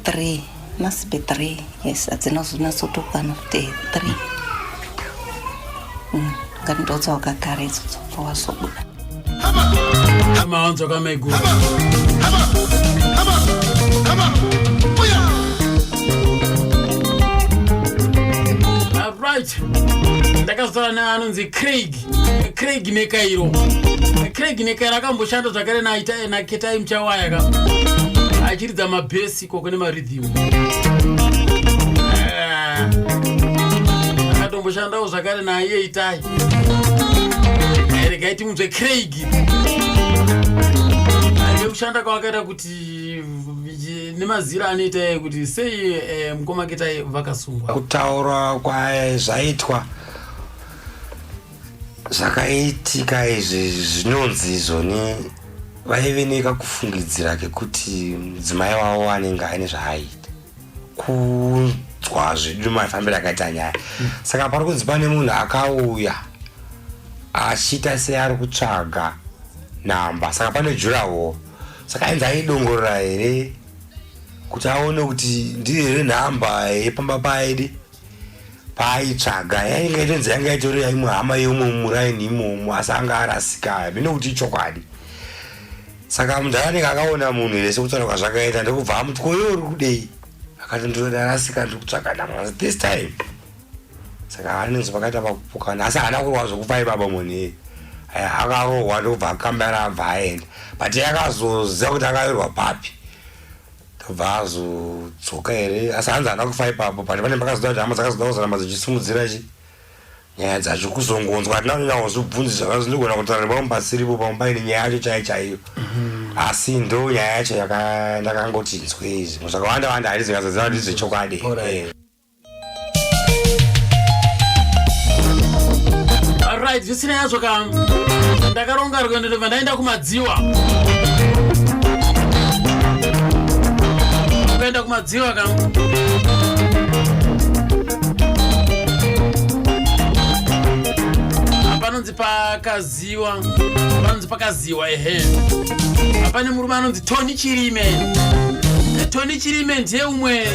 three, must be three, yes, hadzina kuzonyatsotokwana kuti three. Ngati ndodza wakagara idzodzo bva wazobuda. Mawanzwa kamaiguru. Right, ndakazotaura neanonzi Craig, Craig Nekairo. Craig Nekairo akamboshanda zvakare naKetai Muchawaya ka, achiridza mabhesi ikoko nemaridhimu. Akatomboshandawo zvakare naiye Itai. Regai timunzwe Craig nekushanda kwavakaita kuti nemazira anoita kuti sei mukoma Ketai vakasungwa. Kutaura kwazvaitwa zvakaitika izvi zvinonzi izvoni vaive nekakufungidzira kekuti mudzimai wavo anenge aine zvaaiita, kunzwa zvedu mafambiro akaita nyaya. Saka pari kunzi pane munhu akauya achiita seari kutsvaga nhamba, saka pane jurawo, saka ainzi aidongorora here kuti aone kuti ndiyo here nhamba yepamba paidi paaitsvaga. Yainge itonzi yanga itori imwe hama yeumwe muraini imomo, asi anga arasika mine kuti ichokwadi. Saka munhu anenge akaona munhu here sekutaura kwazvakaita, ndokubva amuti, "Ko iwe uri kudei?" Akati, "Ndinodarasika, ndiri kutsvaga nhamba this time." Saka anenge vakaita pakupokana, asi haana kurwa zvokufa ibaba munhu iyeye. Akarohwa ndokubva akambara abva aenda, but akazoziva kuti akavirwa papi, ndobva azodzoka here, asi hanzi haana kufa ipapo. But pane pakazoda kuti hama dzakazoda kuzoramba dzichisimudzira chi nyaya dzacho, kuzongonzwa hatina kunyanya kuzvibvunzi zvakazondigona kutaura nepamwe pasiripo, pamwe paine nyaya yacho chaiyo chaiyo, asi ndo nyaya yacho ndakangoti nzwe izvi zvakawanda wanda handizonyatsoziva kuti ndezvechokwadi. Right, zvisina yazvo ka, ndakaronga rwendo ndobva ndaenda kuMadziwa. Kuenda kuMadziwa ka, panonzi pakaziwa, panonzi pakaziwa, ehe, pane murume anonzi Tony Chirime. Tony Chirime ndiye umwe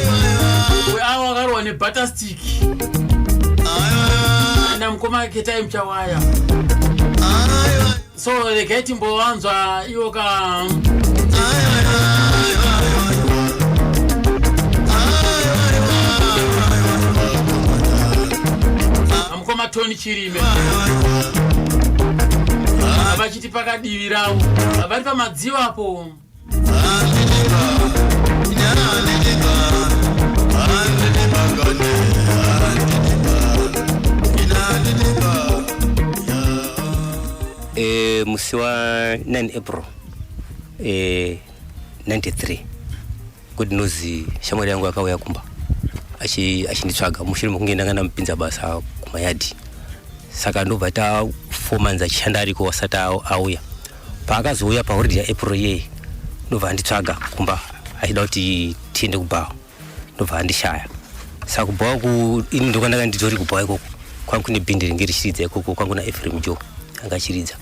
weavo akarohwa nebutterstick namukoma Ketai Muchawaya. So regai timbowanzwa iwo ka. Mukoma Tony Chirime vachiti pakadivi ravo vari paMadziwa apo. Musi wa 9 April 93, God knows, shamwari yangu akauya kumba achinditsvaga mushure mekunge ndanga ndamupinza basa kumayadhi. Saka ndobva ta 4 months achishanda ariko asati auya. Paakazouya paholiday yaApril iyeye, ndobva anditsvaga kumba achida kuti tiende kubhawa, ndobva andishaya. Saka kubhawa ku ini ndokwandanga nditori kubhawa ikoko, kwangu kune bhindi ringe richiridza ikoko kwangu naEphraim Joe anga achiridza.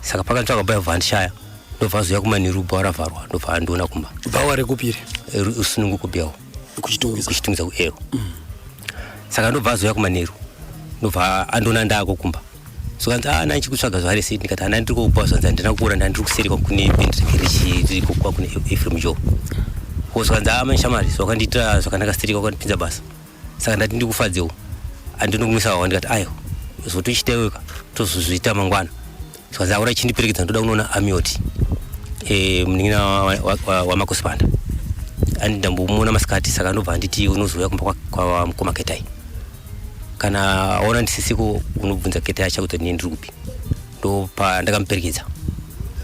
Saka pakanditsvaga bhawa bva andishaya, ndobva azouya kumanheru bhawa ravharwa, ndobva andiona kumba. Bhawa rekupiri? Rusununguko byawo. KuChitungwiza? KuChitungwiza, kuero. Saka ndobva azouya kumanheru, ndobva andiona ndako kumba. So kanzi, "Ah, nanchikutsvaga zvare sei?" Ndikati, "Hana ndiri kukupa." Zvanzi, "Handina kuona, ndandiri kuseri kune bhendi ringe richiriko kwa kune Ephraim Joe." Zvikanzi amai shamari zvakandiitira zvakanaka stirika wakandipinza basa saka ndati ndikufadzewo andinokumisa wawa ndikati aiwa zvotochiteweka tozozviita mangwana zvikanzi aura chindiperekedza ndoda kunoona amioti e, munin'ina wamakosipanda wa, wa, wa andi ndambomuona masikati saka ndobva anditi unozouya kumba kwamukoma ketai kana aona ndisisiko unobvunza ketai achakuti ndini ndiri kupi ndopandakamuperekedza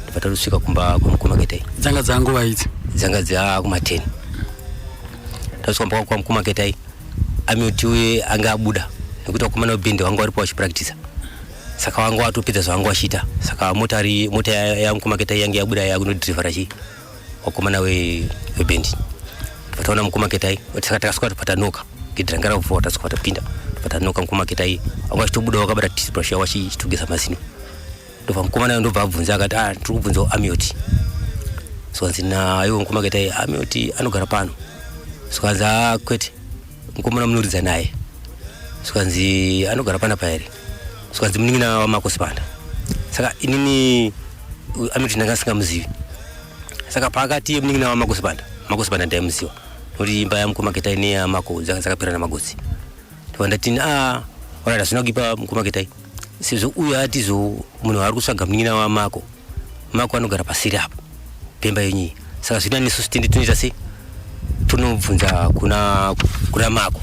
ndobva tatosvika kumba kwamukoma ketai dzanga dzanguva idzi dzanga dzaa kuma 10 tasvika kumba kwamukoma ketai amioti uye anga abuda nekuti vakomana vebhendi vanga varipo vachipractisa saka vanga vatopedza zvavanga vachiita saka motari mota yamukoma ketai yange yabuda yakunodhirivhara chi vakomana vebhendi taona mukoma ketai saka takasvika patanoka gedhi ranga ravhurwa tasvika tapinda patanoka mukoma ketai vanga vachitobuda vakabata toothbrush yavo vachitogeza mazino ndobva mukomana ndobva abvunza akati ah tiri kubvunzawo amioti zvikanzi naiwo mukoma ketai amioti anogara pano zvikanzi a kwete mukomana munoridza naye zvikanzi anogara panapa here zvikanzi munin'ina wamakosipanda saka inini amioti ndanga singamuzivi saka paakati munin'ina wamakosipanda makosipanda ndaimuziva nokuti imba yamukoma ketai neyamako dzakapera namagotsi ndobva ndati a alright hazvina kuipa mukoma ketai sezvo uyo atizo munhu ari kutsvaga munin'ina wamako mako anogara pasiri apo pemba yenyu saka zvina nesusu tinde tinoita sei tonobvunza kuna kuna mako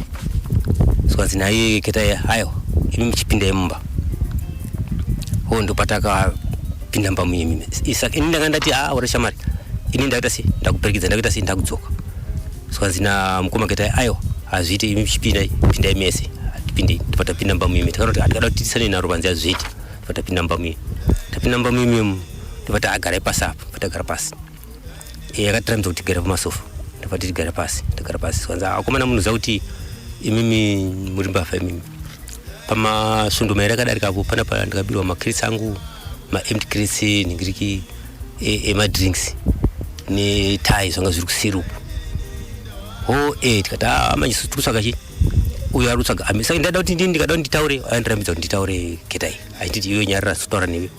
zvikanzi naye ketai aiwa imi muchipindai mumba o ndopatakapinda mumba muye mimi saka ini ndanga ndati a ora shamari ini ndakuita sei ndakuperekedza ndakuita sei ndakudzoka zvikanzi namukoma ketai aiwa hazviite imi muchipindai pindai mese hatipindei ndobva tapinda mumba muye takanoti hatikada kuti tisane naro panze hazviiti ndobva tapinda mumba muye tapinda mumba muye muye ndobva taagarai pasi apa ndobva tagara pasi yakatirambidza kuti tigare pamasofa ndobva tigare pasi tagara pasi zvikanzi akomana munoziva kuti imimi muri mbavha imimi pamasvondo mairi akadarika apo panapa ndakabirwa macrates angu maempty crates nhingiriki emadrinks netai zvanga zviri kuseri uku o e tikati a manje tiri kutsvaga chi uyo ari kutsvaga ami saka ndada kuti ndini ndikada kuti nditaure andirambidza kuti nditaure ketai achinditi iwe nyarara sotaura newe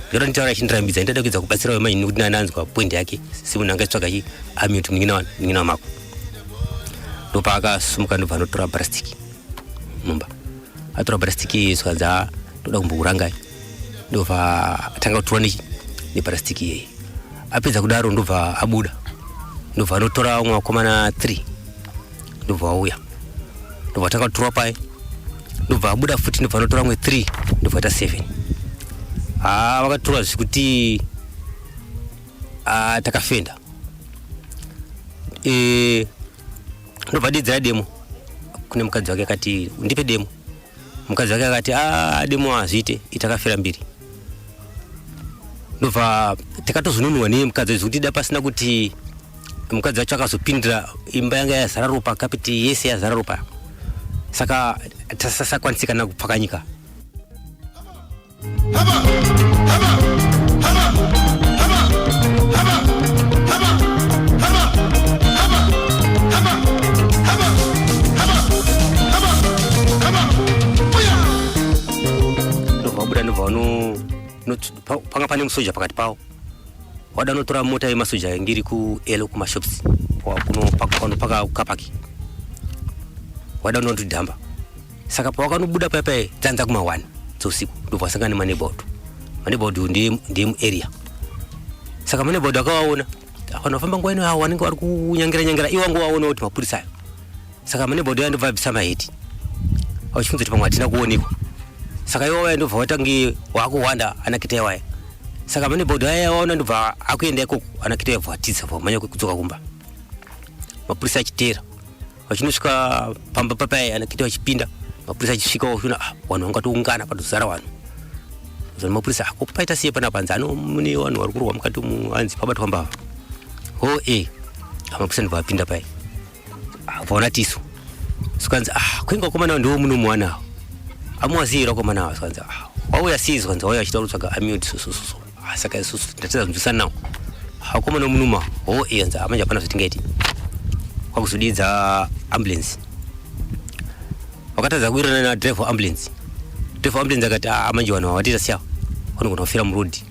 ndikada nditaura achindirambidza ndada kuedza kubatsira uyo manje nekuti nananzwa point yake semunhu anga achitsvaga chi ami kuti munin'ina wani munin'ina wamako ndopaakasumuka ndobva anotora purastiki mumba atora purastiki zvikanzi a ndoda kumbokurangai ndobva atanga kutora nechi nepurastiki iyeye apedza kudaro ndobva abuda ndobva anotora vamwe vakomana 3 ndobva auya ndobva atanga kutora paye ndobva abuda futi ndobva anotora vamwe 3 ndobva aita 7 haa vakatora zvekuti takafenda e, ndobva adedzera demo kune mukadzi wake akati undipe demo mukadzi wake akati a demo hazviite itakafira mbiri ndobva takatozonunurwa neye mukadzi zvekuti da pasina kuti mukadzi wacho akazopindira imba yanga yazara ropa kapeti yese yazara ropa saka tasasakwanisi kana kupfakanyika ndobva wabuda ndobva panga pane musoja pakati pavo wada notora mota yemasoja yange iri kuelo kumashops kunopaka kapaki wada unotidhamba saka pawakanobuda paya paya dzanza kuma 1 dzeusiku ndobva wasangana nemaneighborhood maneighborhood ndiye muarea saka maneighborhood akavaona vanhu vafamba nguva ino avo vanenge vari kunyangira nyangira iwo wangu waona kuti mapurisa ayo saka maneighborhood aya ndobva abvisa maheti vachifunza kuti pamwe hatina kuonekwa saka iwo vaya ndobva watange wakuhwanda anakita iwaya saka maneighborhood aya waona ndobva akuenda ikoko anakita yabva atiza vamhanya kudzoka kumba mapurisa achiteera vachinosvika pamba papaya anakita vachipinda mapurisa achisvika vachiona ah, vanhu vangatoungana patozara vanhu zona mapurisa ako paita siye panapa hanzi ano mune vanhu vari kurwa mukati umu hanzi pabatwa mbavha ho e mapurisa ndobva apinda paya ah, vaona tisu sikanzi ah kuinga vakomana ndiwo munomuwana awo amuwaziyira vakomana awo sikanzi ah wauya sei sikanzi wauya achida kutsvaga amute sosososo ah, saka isusu ndatadza kunzwisana nawo vakomana munuma ho e hanzi manje hapana zvatingaiti kwakuzodidza ambulance vakatadza kuwirirana nadriver ambulance driver ambulance akati ah manje vanhu ava siya vanogona kufira murodhi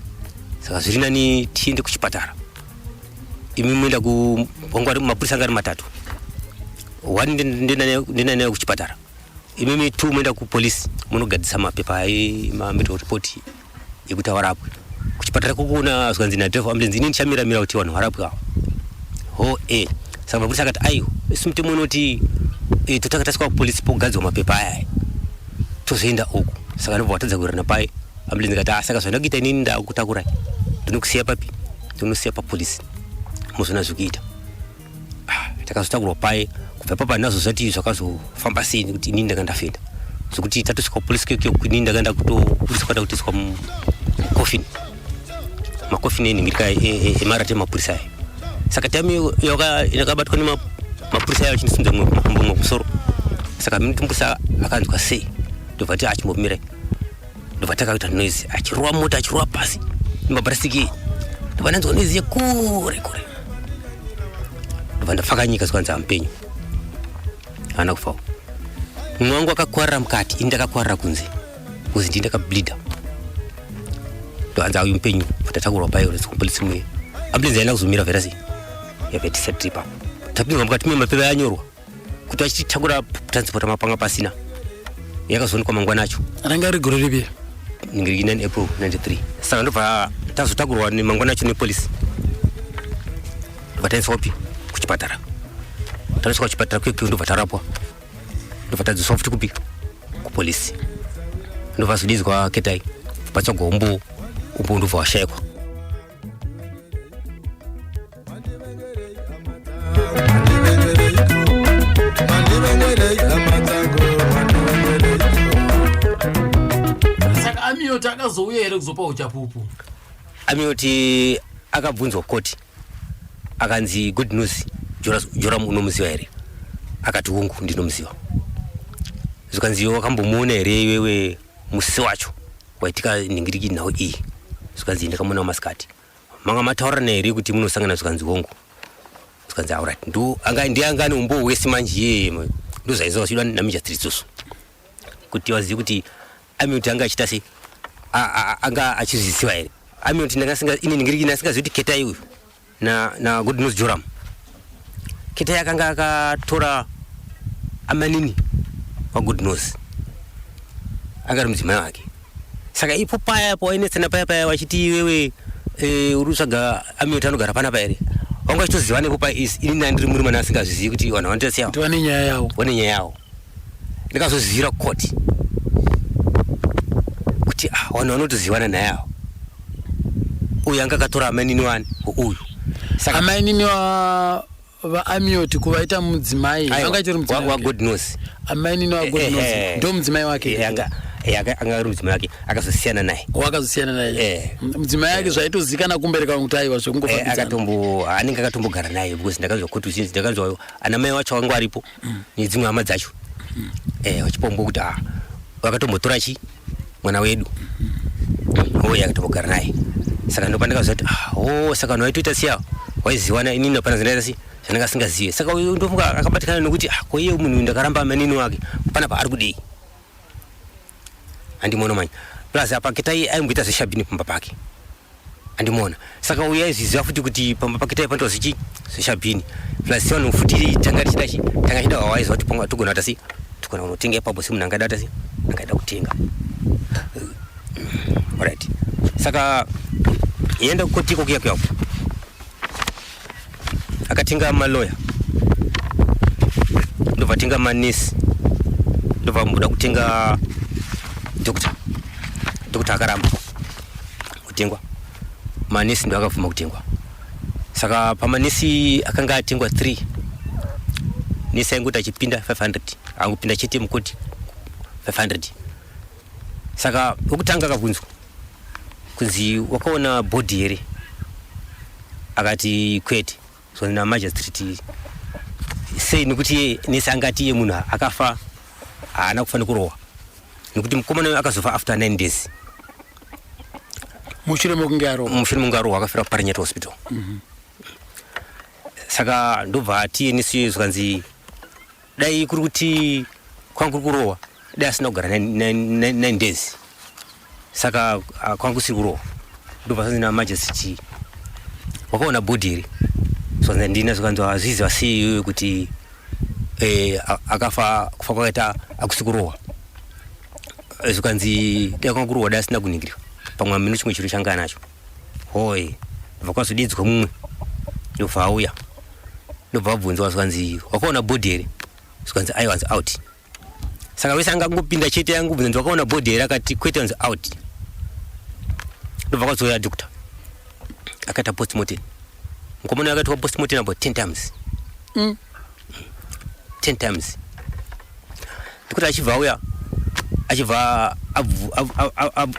saka zviri nani tiende kuchipatara Imi muenda ku wanga mapurisa anga ari matatu. One ndenda naye kuchipatara. Imimi two muenda kupolice munogadzisa mapepa emamedical report yekuti avarapwe. Kuchipatara kukuona zvikanzi nadriver ambulance ini ndichamira mira kuti vanhu varapwe ava. Ho eh. Saka mapurisa akati aiwa isu mutemo unoti eh, totanga tasvika kupolice pogadzwa mapepa aya tozoenda uku. Saka ndobva vatadza kuwirirana paye. Ambulance ikati ah, saka zvandakuita inini ndakutakurai ndinokusiya papi? Ndinosiya papolice mozoona zvekuita. Ah, takazotakurwa paye kubva ipapa nazvo zvati zvakazofamba sei nekuti inini ndanga ndafenda zvekuti tatosvika kupolice kekyo inini ndanga ndakutobudiswa ndakutoiswa mukofini makofini enhingirika emarata emapurisa aya saka time yakabatwa nemapurisa ayo achindisimudza mumwe kumakumbo mumwe kumusoro saka mupurisa akanzwa sei ndobva ti achimbomirai ndobva takaita noise achirova mota achirova pasi nemapurasitiki ndobva ndanzwa noise yekure kure ndobva ndapfakanyika zvikanzi amupenyu haana kufawo mumwe wangu akakwarira mukati ini ndakakwarira kunze kuzi ndii ndakableeda ndohanzi auyu mupenyu tatakurwa payo resikupolisi muye ambulance yaina kuzomira vhera sei yabva tisati tiri papo tapinzwa mukati memapepa yanyorwa kuti achitakura transport mapanga pasina yakazoonekwa mangwana acho ranga riri gore ripi ningiriki 9 April 93 saka ndobva tazotakurwa mangwana acho nepolisi ndobva taiswa kupi kuchipatara taiswa kuchipatara kwekwe ndobva tarapwa ndobva tadzoswa futi kupi kupolisi ndobva azodizwa ketai patsvagwa umbo umbo ndobva washaikwa Saka Amiyoti akazouya here kuzopa uchapupu? Amiyoti akabvunzwa koti akanzi good news Joram unomuziva here? Akati hongu ndinomuziva. Zvikanzi wakambomuona here iwewe musi wacho waitika nhingiriki nhau iyi? Zvikanzi ndakamuona masikati. Manga mataurirana here kuti munosangana zvikanzi hongu. Zvikanzi alright ndo anga ndiye anga ane umbowo wese manje iyeye ndozvaizova zvichidwa naMajor Tritsoso kuti vazive kuti Amiyoti anga achiita sei anga achizviziva here Amiyoti ndanga singa ini ndingiri ini asingazivi kuti Ketai uyu na na Good News Joram Ketai akanga akatora amanini waGood News anga ari mudzimai wake saka ipo paya pawainetsana paya paya wachiti iwewe eh, uri kutsvaga Amiyoti anogara panapa here wanga uchitoziva nepo pa ini ndandiri murume asingazvizivi kuti vanhu vanoita sei Kuti vane nyaya yavo. vane nyaya yavo ndikazozivira kukoti kuti ah, vanhu vanotozivana naye ava uyu anga akatora amainini wani uyu saka Amainini wa vaAmioti kuvaita mudzimai Aiwa, anga itori mudzimai wa wake. God knows Amainini wa God knows Eh, eh. ndo mudzimai wake Eh, anga ari mudzimai wake akazosiyana naye wakazosiyana naye Eh. Mudzimai wake zvaitozikana kumberi kwangu kuti aiwa Eh, zvekungofambidzana akatombo anenge akatombogara naye because ndakanzwa kuti zvinzi ndakanzwa ana mai wacho vanga varipo nedzimwe hama dzacho eh vachipombo kuti ah vakatombotora chi mwana wedu oye akatombogara naye saka ndopandakaziva kuti ah oh saka vanhu vaitoita siya waiziwana inini hapana zvandaita si zvandanga asingazive saka uyu ndofunga akabatikana nekuti ah ko iye munhu uyu ndakaramba manini wake panapa ari kudei andimuona manje plus apa Ketai aimboita zveshabhini pamba pake andimuona saka uyu aizviziva futi kuti pamba pake tai panoitwa zvichi zveshabhini plus vanhu futi tanga tichida chi tanga tichida wawaiziva kuti pamwe togona kuita sei togona kunotenga ipapo semunhu angada kuita sei angada kutenga alright saka yenda kukoti iko kuya kuya akatenga maloya ndobva atenga manesi ndobva amboda kutenga doctor doctor akaramba kutengwa manesi ndo akabvuma kutengwa saka pamanesi akanga atengwa 3 nesi aingoti achipinda 500 angopinda chete mukoti 500 saka wekutanga akabvunzwa kunzi wakaona bhodhi here akati kwete so namajistrate sei nekuti nesi angati iye munhu akafa haana kufa nekurohwa nekuti mukomana uyu akazofa after 9 days mushure mekunge arohwa mushure mekunge arohwa akafira kuParirenyatwa hospital saka ndobva ati nesi zvikanzi dai kuri kuti kwanga kuri kurohwa dai asina kugara 9 days saka ah, kwanga kusiri kurohwa ndobva sanzi namajistrate wakaona bhodhi here Zvikanzi handina. Zvikanzi hazviziva sei iyoyo kuti eh, akafa kufa kwakaita akusi kurohwa. Zvikanzi dai kwanga kurohwa dai asina kuningirika pamwe hameno chimwe chiro changa anacho. Hoi ndobva kwazodidzwa mumwe ndobva auya ndobva abvunzwa zvikanzi wakaona bhodhi here? Zvikanzi aiwa, anzi out. Saka wese angangopinda chete angobvunza nzi wakaona bhodhi here akati kwete, anzi out. Ndobva kwazouya doctor akaita postmortem. Mukomana akaitwa postmortem about 10 times. 10 times ndikuti achibva auya achibva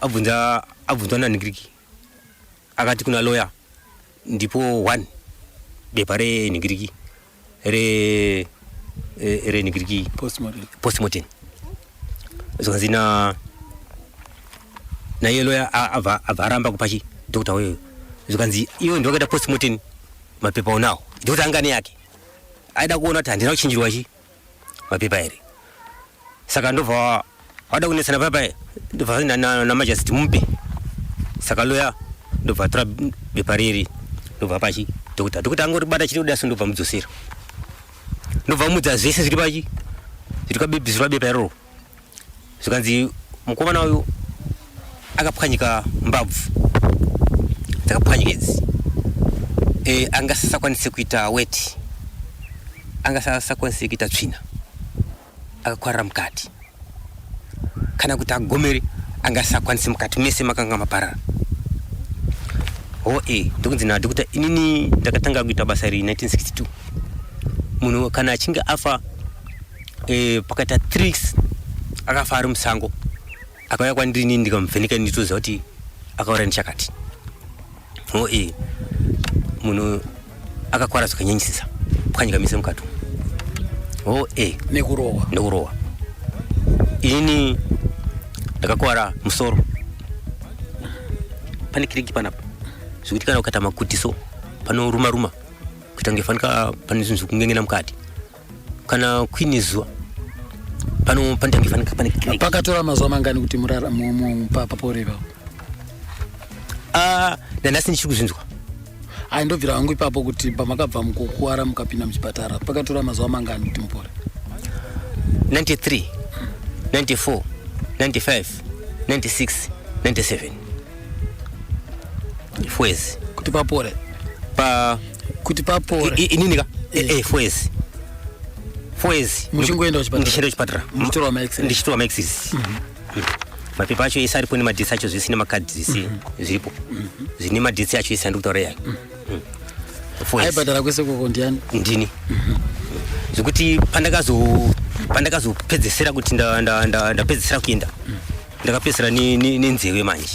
abvunza abvunzwa nanhingiriki akati kuna lawyer ndipo one bepa renhingiriki re renhingiriki Postmortem. Postmortem. Zvikanzi na naiye lawyer abva aramba kupachi doctor weyo. Zvikanzi iwe ndiwakaita postmortem, mapepa unawo? Ndikuti anga neyake aida kuona kuti handina kuchinjirwa chi mapepa here. Saka ndobva wada kunetsana papa ndobva namajasi mupe. Saka lawyer ndobva atora bepa riri ndobva pachi doctor. Doctor angoribata chiri kuda so ndobva mudzosera ndobva mudza zvese zviri pachi zviri pabepa iroro. Zvikanzi mukomana uyu akapwanyika mbabvu dzakapwanyika idzi, angasasakwanise kuita weti, angasasakwanise kuita tsvina, akakwarira mukati, kana kuti agomere angasakwanise, mukati mese makanga maparara. Ho e ndokunzi nadhokota inini ndakatanga kuita basa iri 1962. Munhu kana achinge afa pakaita 3 akafa ari musango akauya kwandiri inini ndikamuvheneka nditoziva kuti akaura nechakati. Ho e munhu akakwara zvakanyanyisisa, pwanyika mise mukati. Ho e Nekurohwa. Nekurohwa. Inini ndakakwara musoro, pane kiriki panapa zvekuti kana ukaita makutiso panoruma ruma kuita kunge fanika pane zvinhu zvikungengena mukati. Kana kuine zuva pano panoita kunge fanika pane kiriki. Pakatora mazuva mangani kuti murara papore ipapo? Ah, nanhasi ndichiri kuzvinzwa. Ai, ndobvira hangu ipapo kuti pamakabva mukukuwara mukapinda muchipatara pakatora mazuva mangani kuti mupore? 93, 94, 95, 96, 97, 4 years. Kuti papore? Pa Kuti papore. Inini ka 4 years, 4 years. Muchingoenda kuchipatara? Ndichienda kuchipatara. Muchitorwa ma-x-ray? Ndichitorwa ma-x-rays. Mapepa acho ese aripo nemadates acho zvese nemakadhi zvese zviripo zvine madates acho ese andiri kutaura yayo. 4 years. Aibhadhara kwese koko ndiani? Ndini. Zvekuti pandakazopedzesera kuti ndapedzesera kuenda ndakapedzesera nenzeve manje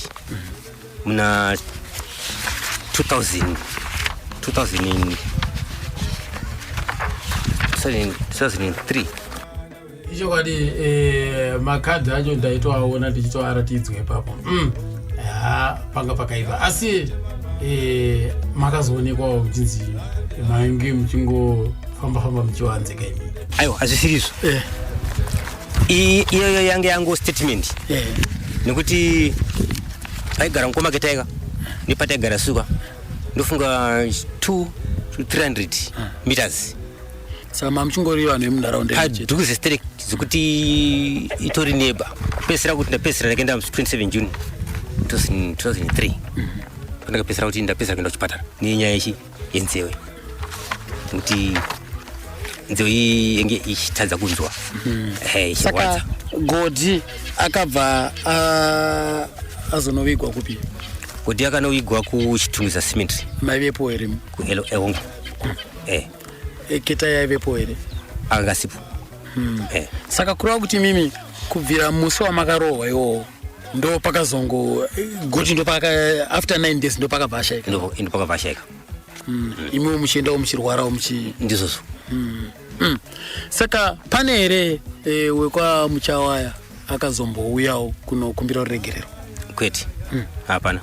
muna 2000 2000 2003. Ichokwadi, makadhi acho ndaitoaona ndichitoaratidzwa ipapo. Ha, panga pakaipa asi makazoonekwawo muchinzi mainge muchingofamba famba muchiwanzika imi. Aiwa, hazvisirizvo. Iyoyo yange yango statement nekuti paigara mukoma Ketaika nepataigara suka ndofunga 2 to 300 meters. Saka mamuchingori vanhu vemunharaunda imo chete? Padhuze sterek zvekuti itori neighbor. Kupedzisira kuti ndapedzisira ndakaenda 27 June 2003 pandakapedzisira kuti ndapedzisira kuenda kuchipatara nenyaya yechi yenzeve nekuti nzeve iyi yange ichitadza kunzwa. Ichirwadza. Saka Godi akabva azonovigwa kupi? Godi akanovigwa kuChitungwiza Cemetery. Maivepo here? Kuelongo. Keta yaivepo here? Akangasipo. Saka kureva kuti mimi kubvira musi wamakarohwa iwowo ndo pakazongo Goti ndo paka after 9 days ndo pakabva ashaika? Ndo pakabva ashaika. Imiwo muchiendawo muchirwarawo muchi Ndizvozvo. Saka pane here wekwaMuchawaya akazombouyawo kunokumbira ruregerero? Kwete, hapana.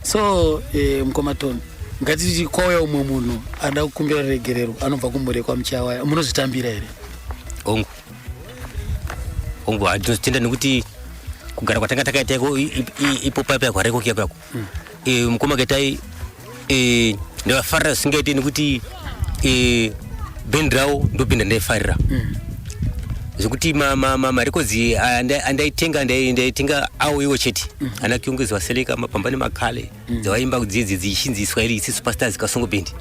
So mukoma Tony, ngatiti kwauya umwe munhu ada kukumbira ruregerero anobva kumhuri yekwaMuchawaya, munozvitambira here? Hongu, hongu, handinozvitenda nekuti kugara kwatanga takaita iko ipo paipa kwareko kiya kwako. Mukoma Ketai Ndaivafarira zvisingaite nekuti eh, bhendi ravo ndobhendi randaifarira zvekuti marekodzi andaitenga ndaitenga awo iwo chete ana kiongozi waseleka mapamba nemakale dzawaimba dzidzi dzichinzi Swahili isi Superstars Kasongo Band.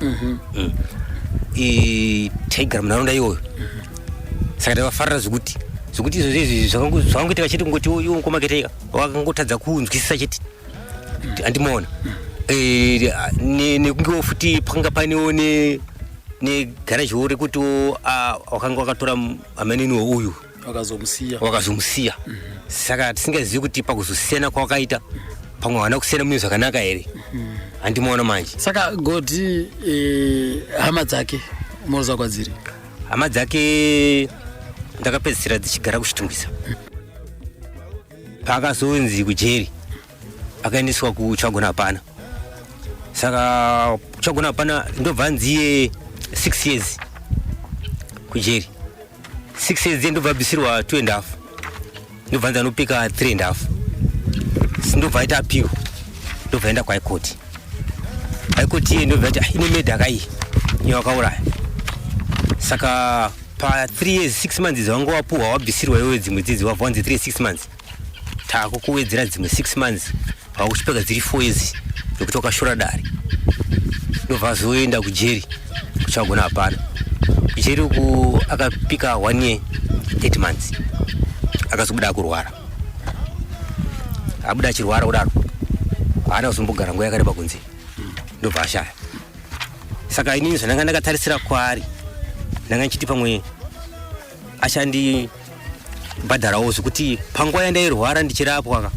Taigara munharaunda iyoyo, saka taivafarira zvekuti izvozvo izvi zvakangoitika chete kungoti iwo mukoma Ketai wakangotadza kunzwisisa chete, andimaona. Nekungewo futi pakanga panewo negarajiwo rekutiwo wakanga wakatora amaniniwo uyu. Wakazomusiya. Wakazomusiya, saka tisingazivi kuti pakuzosiyana kwawakaita pamwe hawana kusiyana mune zvakanaka here, handimaona manje. Saka Godi, hama dzake munoziva kwadziri? Hama dzake ndakapedzisira dzichigara kuChitungwiza. Paakazonzi kujeri akaendeswa kuChagona hapana. Saka kuChagona hapana ndobva nziye 6 years kujeri. 6 years ndobva abvisirwa 2 and half, ndobva nzi anopika 3 and half, ndobva aita appeal, ndobva aenda kuHigh Court. High Court iye ndobva ati, "Ah, ine murder kai iye wakauraya." Saka pa 3 years 6 months dzawanga wapuhwa wabvisirwa iwewe dzimwe dzidzi, wabva wanzi 3 6 months, takukuwedzera dzimwe 6 months, wakuchipeka dziri 4 years nekuti wakashora dare. Ndobva azoenda kujeri kuChagona hapana. Kujeri uku akapika 1 year 8 months, akazobuda akurwara. Abuda achirwara kudaro, haana kuzombogara nguva yakareba kunze, ndobva ashaya. Saka inini zvandanga ndakatarisira kwaari, ndanga ndichiti pamwe achandibhadharawo, zvekuti panguva yandairwara ndichirapwa ka,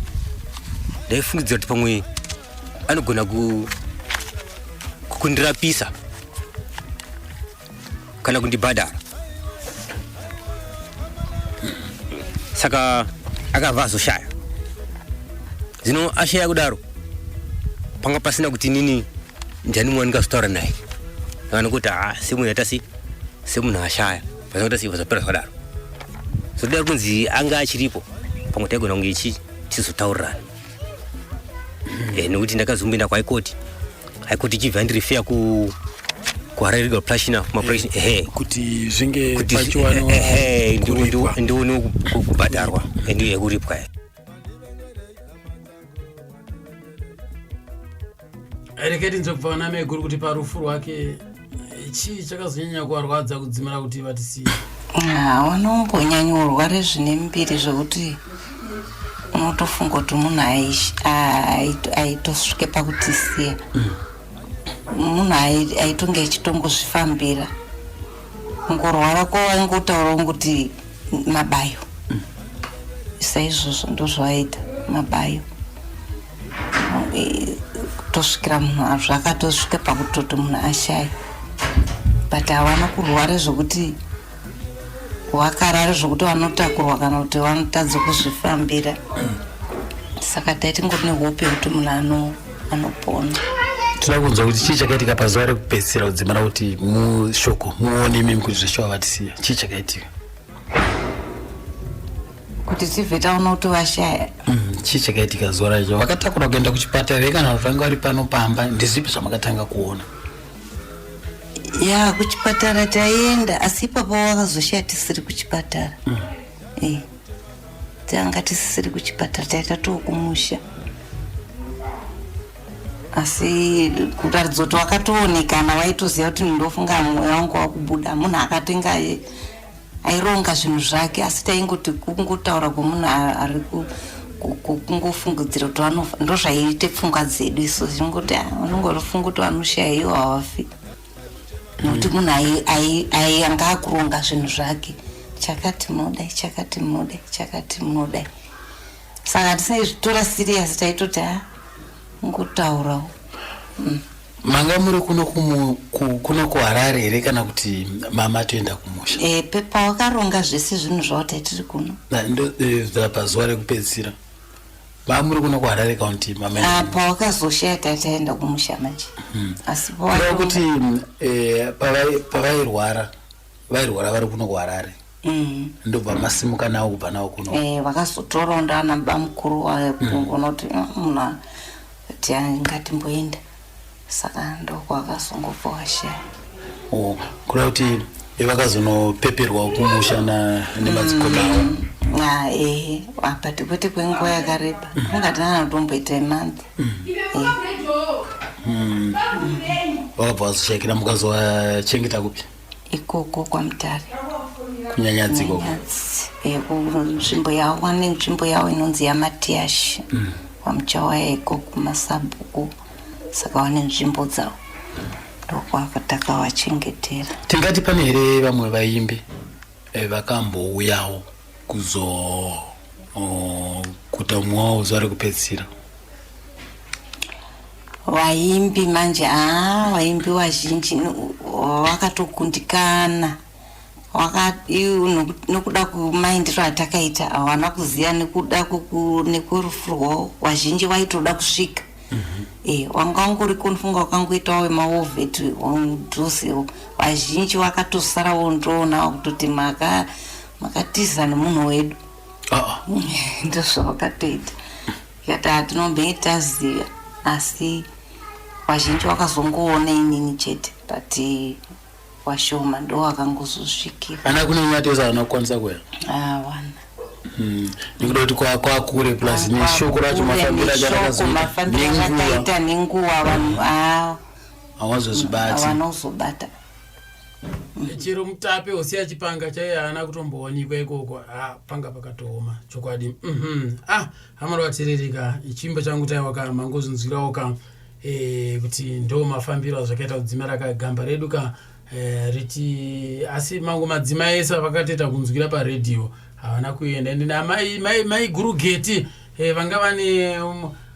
ndaifungidzira kuti pamwe anogona kundirapisa kana kundibhadhara. Saka akabva azoshaya. Zvino ashaya kudaro, panga pasina kuti nini ndiani mumwe ndingazotaura naye kana kuti ha semunhu aita sei, semunhu ashaya pasina sei, zvapera zvakadaro. Zvoda kunzi anga achiripo, pamwe taigona kunge tizotaurirana, nekuti ndakazomboenda kuHigh Court. High Court ichibva yandirefer kuHarare Legal Practitioner, kuma ehe. Kuti zvinge kuti pachiwanwa ehe, kuripwa. Ndione kubhadharwa, ndiye kuripwa. Reketi nzwe kubva vana kuti parufu rwake, chii chakazonyanya kuvarwadza kudzimara kuti vatisiye? Vanombonyanyorware zvine mbiri zvekuti unotofunga kuti munhu aitosvike pakutisiya, munhu aitonge achitongozvifambira. Kungorwara kwawaingotaurawo kuti mabayo, saizvozvo ndozvawaita mabayo. Kutosvikira munhu zvakatosvika pakutoti munhu ashaya, but hawana kurwara zvokuti wakarara zvokuti vanotakurwa kana kuti vanotadza kuzvifambira. Saka taitingori nehope yekuti munhu anopona. Tinoda kunzwa kuti chii chakaitika pazuva rekupedzisira kudzimara kuti mushoko muone imimi kuti zveshuwa vatisiya. Chii chakaitika? Kuti tibve taona kuti vashaya? Chii chakaitika zuva racho? Vakatakura kuenda kuchipatara here kana kuti vanga vari pano pamba? Ndezvipi zvamakatanga kuona? Ya, kuchipatara taienda, asi ipapo wakazoshaya tisiri kuchipatara. Tanga tisisiri kuchipatara, taita tokumusha, asi kutaridza kuti wakatoonekana, waitoziva kuti ndofunga mwoyo wangu wakubuda. Munhu akatenga aironga zvinhu zvake, asi taingoti kungotaura kwemunhu ari kungofungidzira kuti vanofa, ndozvaiite pfungwa dzedu isu, zvingoti, "Ah, unongorifunga kuti vanoshaya, iwo havafi," nokuti munhu anga akuronga zvinhu zvake, chakati munodai, chakati munodai, chakati munodai. Saka tisaizvitora serious, taitoti ha, ngotaurawo. Manga muri kuno kuno kuHarare here kana kuti mamatoenda kumusha? Pawakaronga zvese zvinhu zvavo taitiri kuno. Pazuva rekupedzisira mamuri kuno kuHarare County mama? Ah, pawakazoshaya tataenda kumusha manje, asi Kureva kuti pavairwara, vairwara vari kuno kuHarare, ndobva masimuka nawo kubva nawo kuno? Vakazotorawo ndaana bamukuru, unoti munhu ti ngatimboenda. Saka ndokwakazongobva washaya. Oh, kureva kuti vakazonopeperwa kumusha nemadzikoma avo? Ah, ehe, apa tikuti kwenguva yakareba, ungati anatomboita imonth. Vakabva vazoshaikira, mukazovachengeta kupi? Ikoko kwaMutare. Kunyanyadzi ikoko? Nyanyadzi. Kunzvimbo yavo, vane nzvimbo yavo inonzi yaMatiashi, kwaMuchawaya ikoko kumasabhuku, saka vane nzvimbo dzavo, ndokwakatakavachengetera. Tingati pane here vamwe vaimbi vakambouyawo kuzo kuita mumwe wavo zuva rekupedzisira? Vaimbi manje, haa, vaimbi vazhinji vakatokundikana. Nokuda kumaindiro atakaita, havana kuziva nekuda nekwerufu rwavo. Vazhinji vaitoda kusvika. Wanga ungori kunofunga wakangoitawo wemawar vet mudhuzewo. Vazhinji vakatosarawo, ndoona kutoti makatiza nemunhu wedu. Ah, Ndozvavakatoita, tikati hatinombe taziva, asi vazhinji vakazongoona inini chete, but washoma ndo wakangozosvikira. Ana kune nyatesa havana kukwanisa kuya? Awana. Nekuda kuti kwakure, plus neshoko racho, mafambiro acho Neshoko, mafambiro nenguva. Akaita nenguva, vanhu Hawazozvibati. Havana kuzobata. Chero mutape usiya chipanga chaiye haana kutombowanikwa ikoko. Ha, panga pakatooma chokwadi. Ah, hama vateererika, chimbo changu taiwaka mangozvinzwirawo ka kuti ndo mafambiro azvakaita kudzima rakagamba redu ka riti, asi mangu madzimai ese vakatoita kunzwira paredhiyo havana kuenda. Ende namai mai, mai Gurugeti vanga vane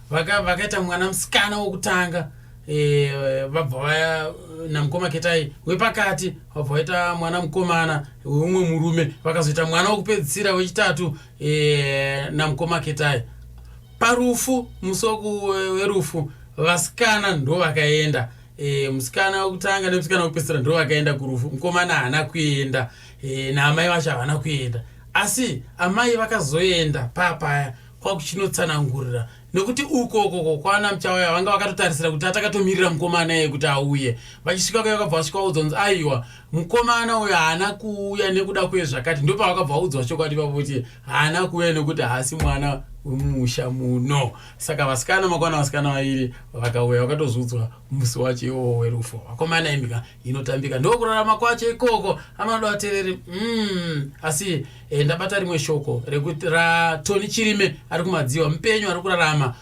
vakaita mwana musikana wokutanga, vabva vaya namukoma Ketai wepakati, vabva vaita mwana mukomana weumwe murume, vakazoita mwana wokupedzisira wechitatu namukoma Ketai. Parufu, musi werufu, vasikana ndo vakaenda, musikana wekutanga nemusikana wekupedzisira ndo vakaenda kurufu. Mukomana haana kuenda, naamai vacho havana kuenda, asi amai vakazoenda papaya kwakuchinotsanangurira, nekuti ukokoko kwana Muchauya vanga vakatotarisira kuti atakatomirira mukomana iye kuti auye. Vachisvika kuya, vakabva vasvika vaudzwa kunzi aiwa, mukomana uyo haana kuuya nekuda kwezvakati. Ndopavakabva vaudzwa chokwadi ipapo kuti haana kuuya nekuti haasi mwana wemumusha muno. Saka vasikana, makwana vasikana vairi vakauya, vakatozvudzwa musi wacho iwowo werufu. Vakomana imika inotambika, ndokurarama kwacho ikoko, amanoda vateereri. Asi ndabata rimwe shoko rekuti raTony Chirime ari kuMadziwa, mupenyu, ari kurarama,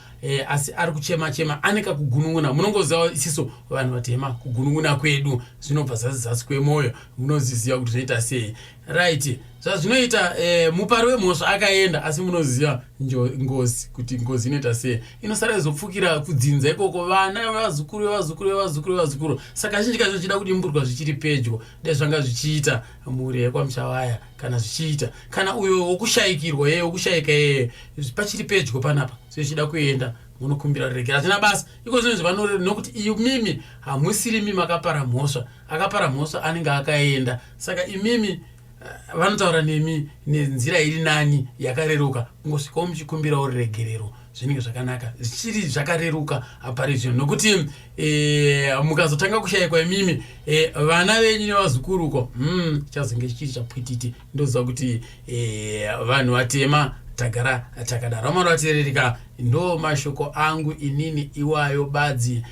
asi ari kuchema chema, ane kakugunun'una. Munongoziva isiso vanhu vatema, kugunun'una kwedu zvinobva zasi zasi kwemwoyo, munozviziva kuti zvinoita sei. Right, zvazvinoita, mupari wemhosva akaenda, asi munoziva ngozi, kuti ngozi inoita sei, inosara izopfukira kudzinza ikoko, vana vevazukuru vevazukuru vevazukuru vevazukuru. Saka zhinji kacho zvichida kudimburwa zvichiri pedyo. Dai zvanga zvichiita mhuri yekwaMuchawaya, kana zvichiita, kana uyo wokushayikirwa yeye, wokushayika yeye, pachiri pedyo panapa, zvichida kuenda munokumbira ruregero, hazvina basa iko zvinhu zvavanore, nokuti imimi hamusirimi makapara mhosva. Akapara mhosva anenge akaenda, saka imimi vanotaura nemi nenzira iri nani, yakareruka, kungosvikawo muchikumbirawo ruregerero, zvinenge zvakanaka, zvichiri zvakareruka pari zvino, nokuti mukazotanga kushayikwa imimi, vana venyu nevazukuruko, chazonge chichiri chapwititi. Ndoziva kuti vanhu vatema tagara takadaro. Amano vateererika, ndo mashoko angu inini iwayo badzi.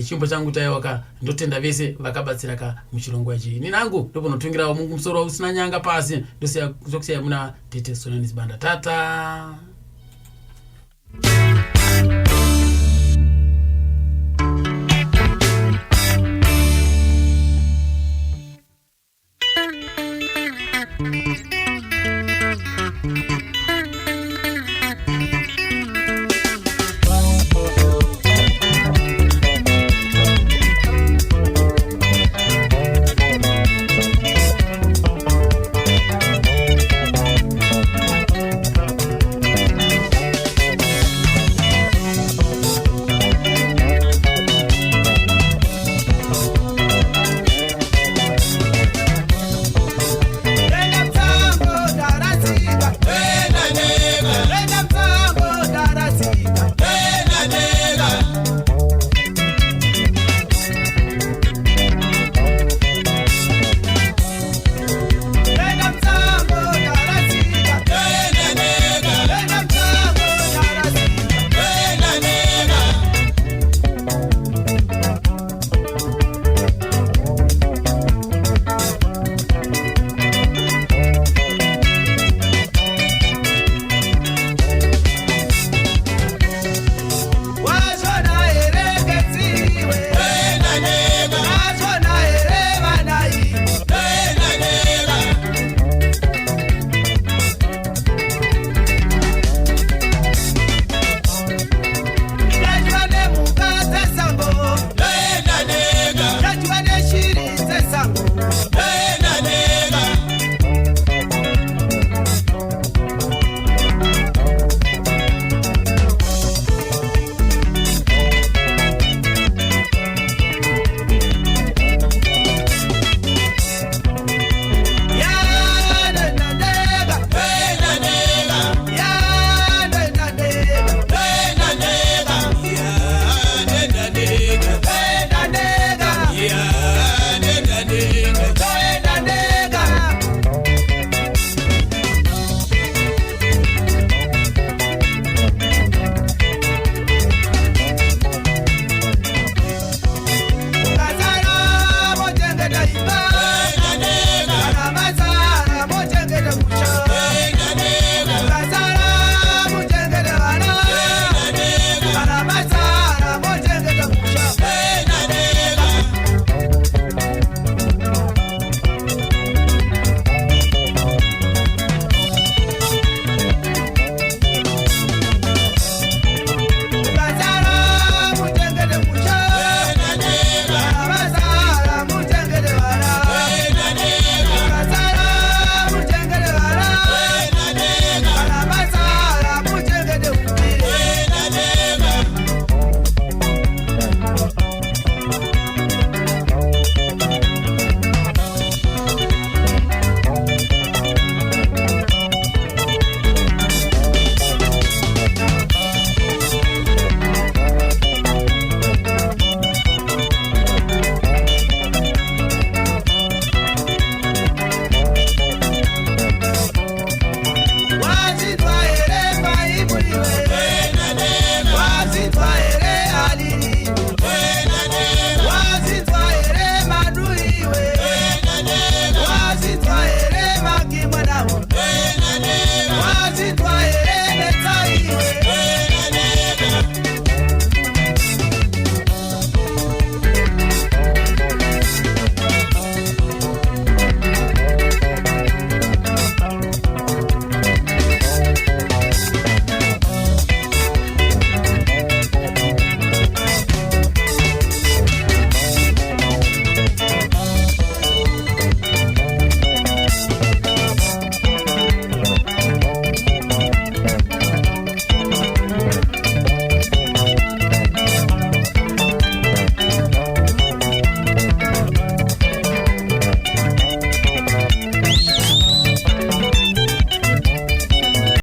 Chimbo changu taiwaka, ndotenda vese vakabatsira ka muchirongwa ichi. Inini angu ndoponotungirawo musoro usina nyanga pasi, ndokusiya muna Tete Sonanis Banda. Tata.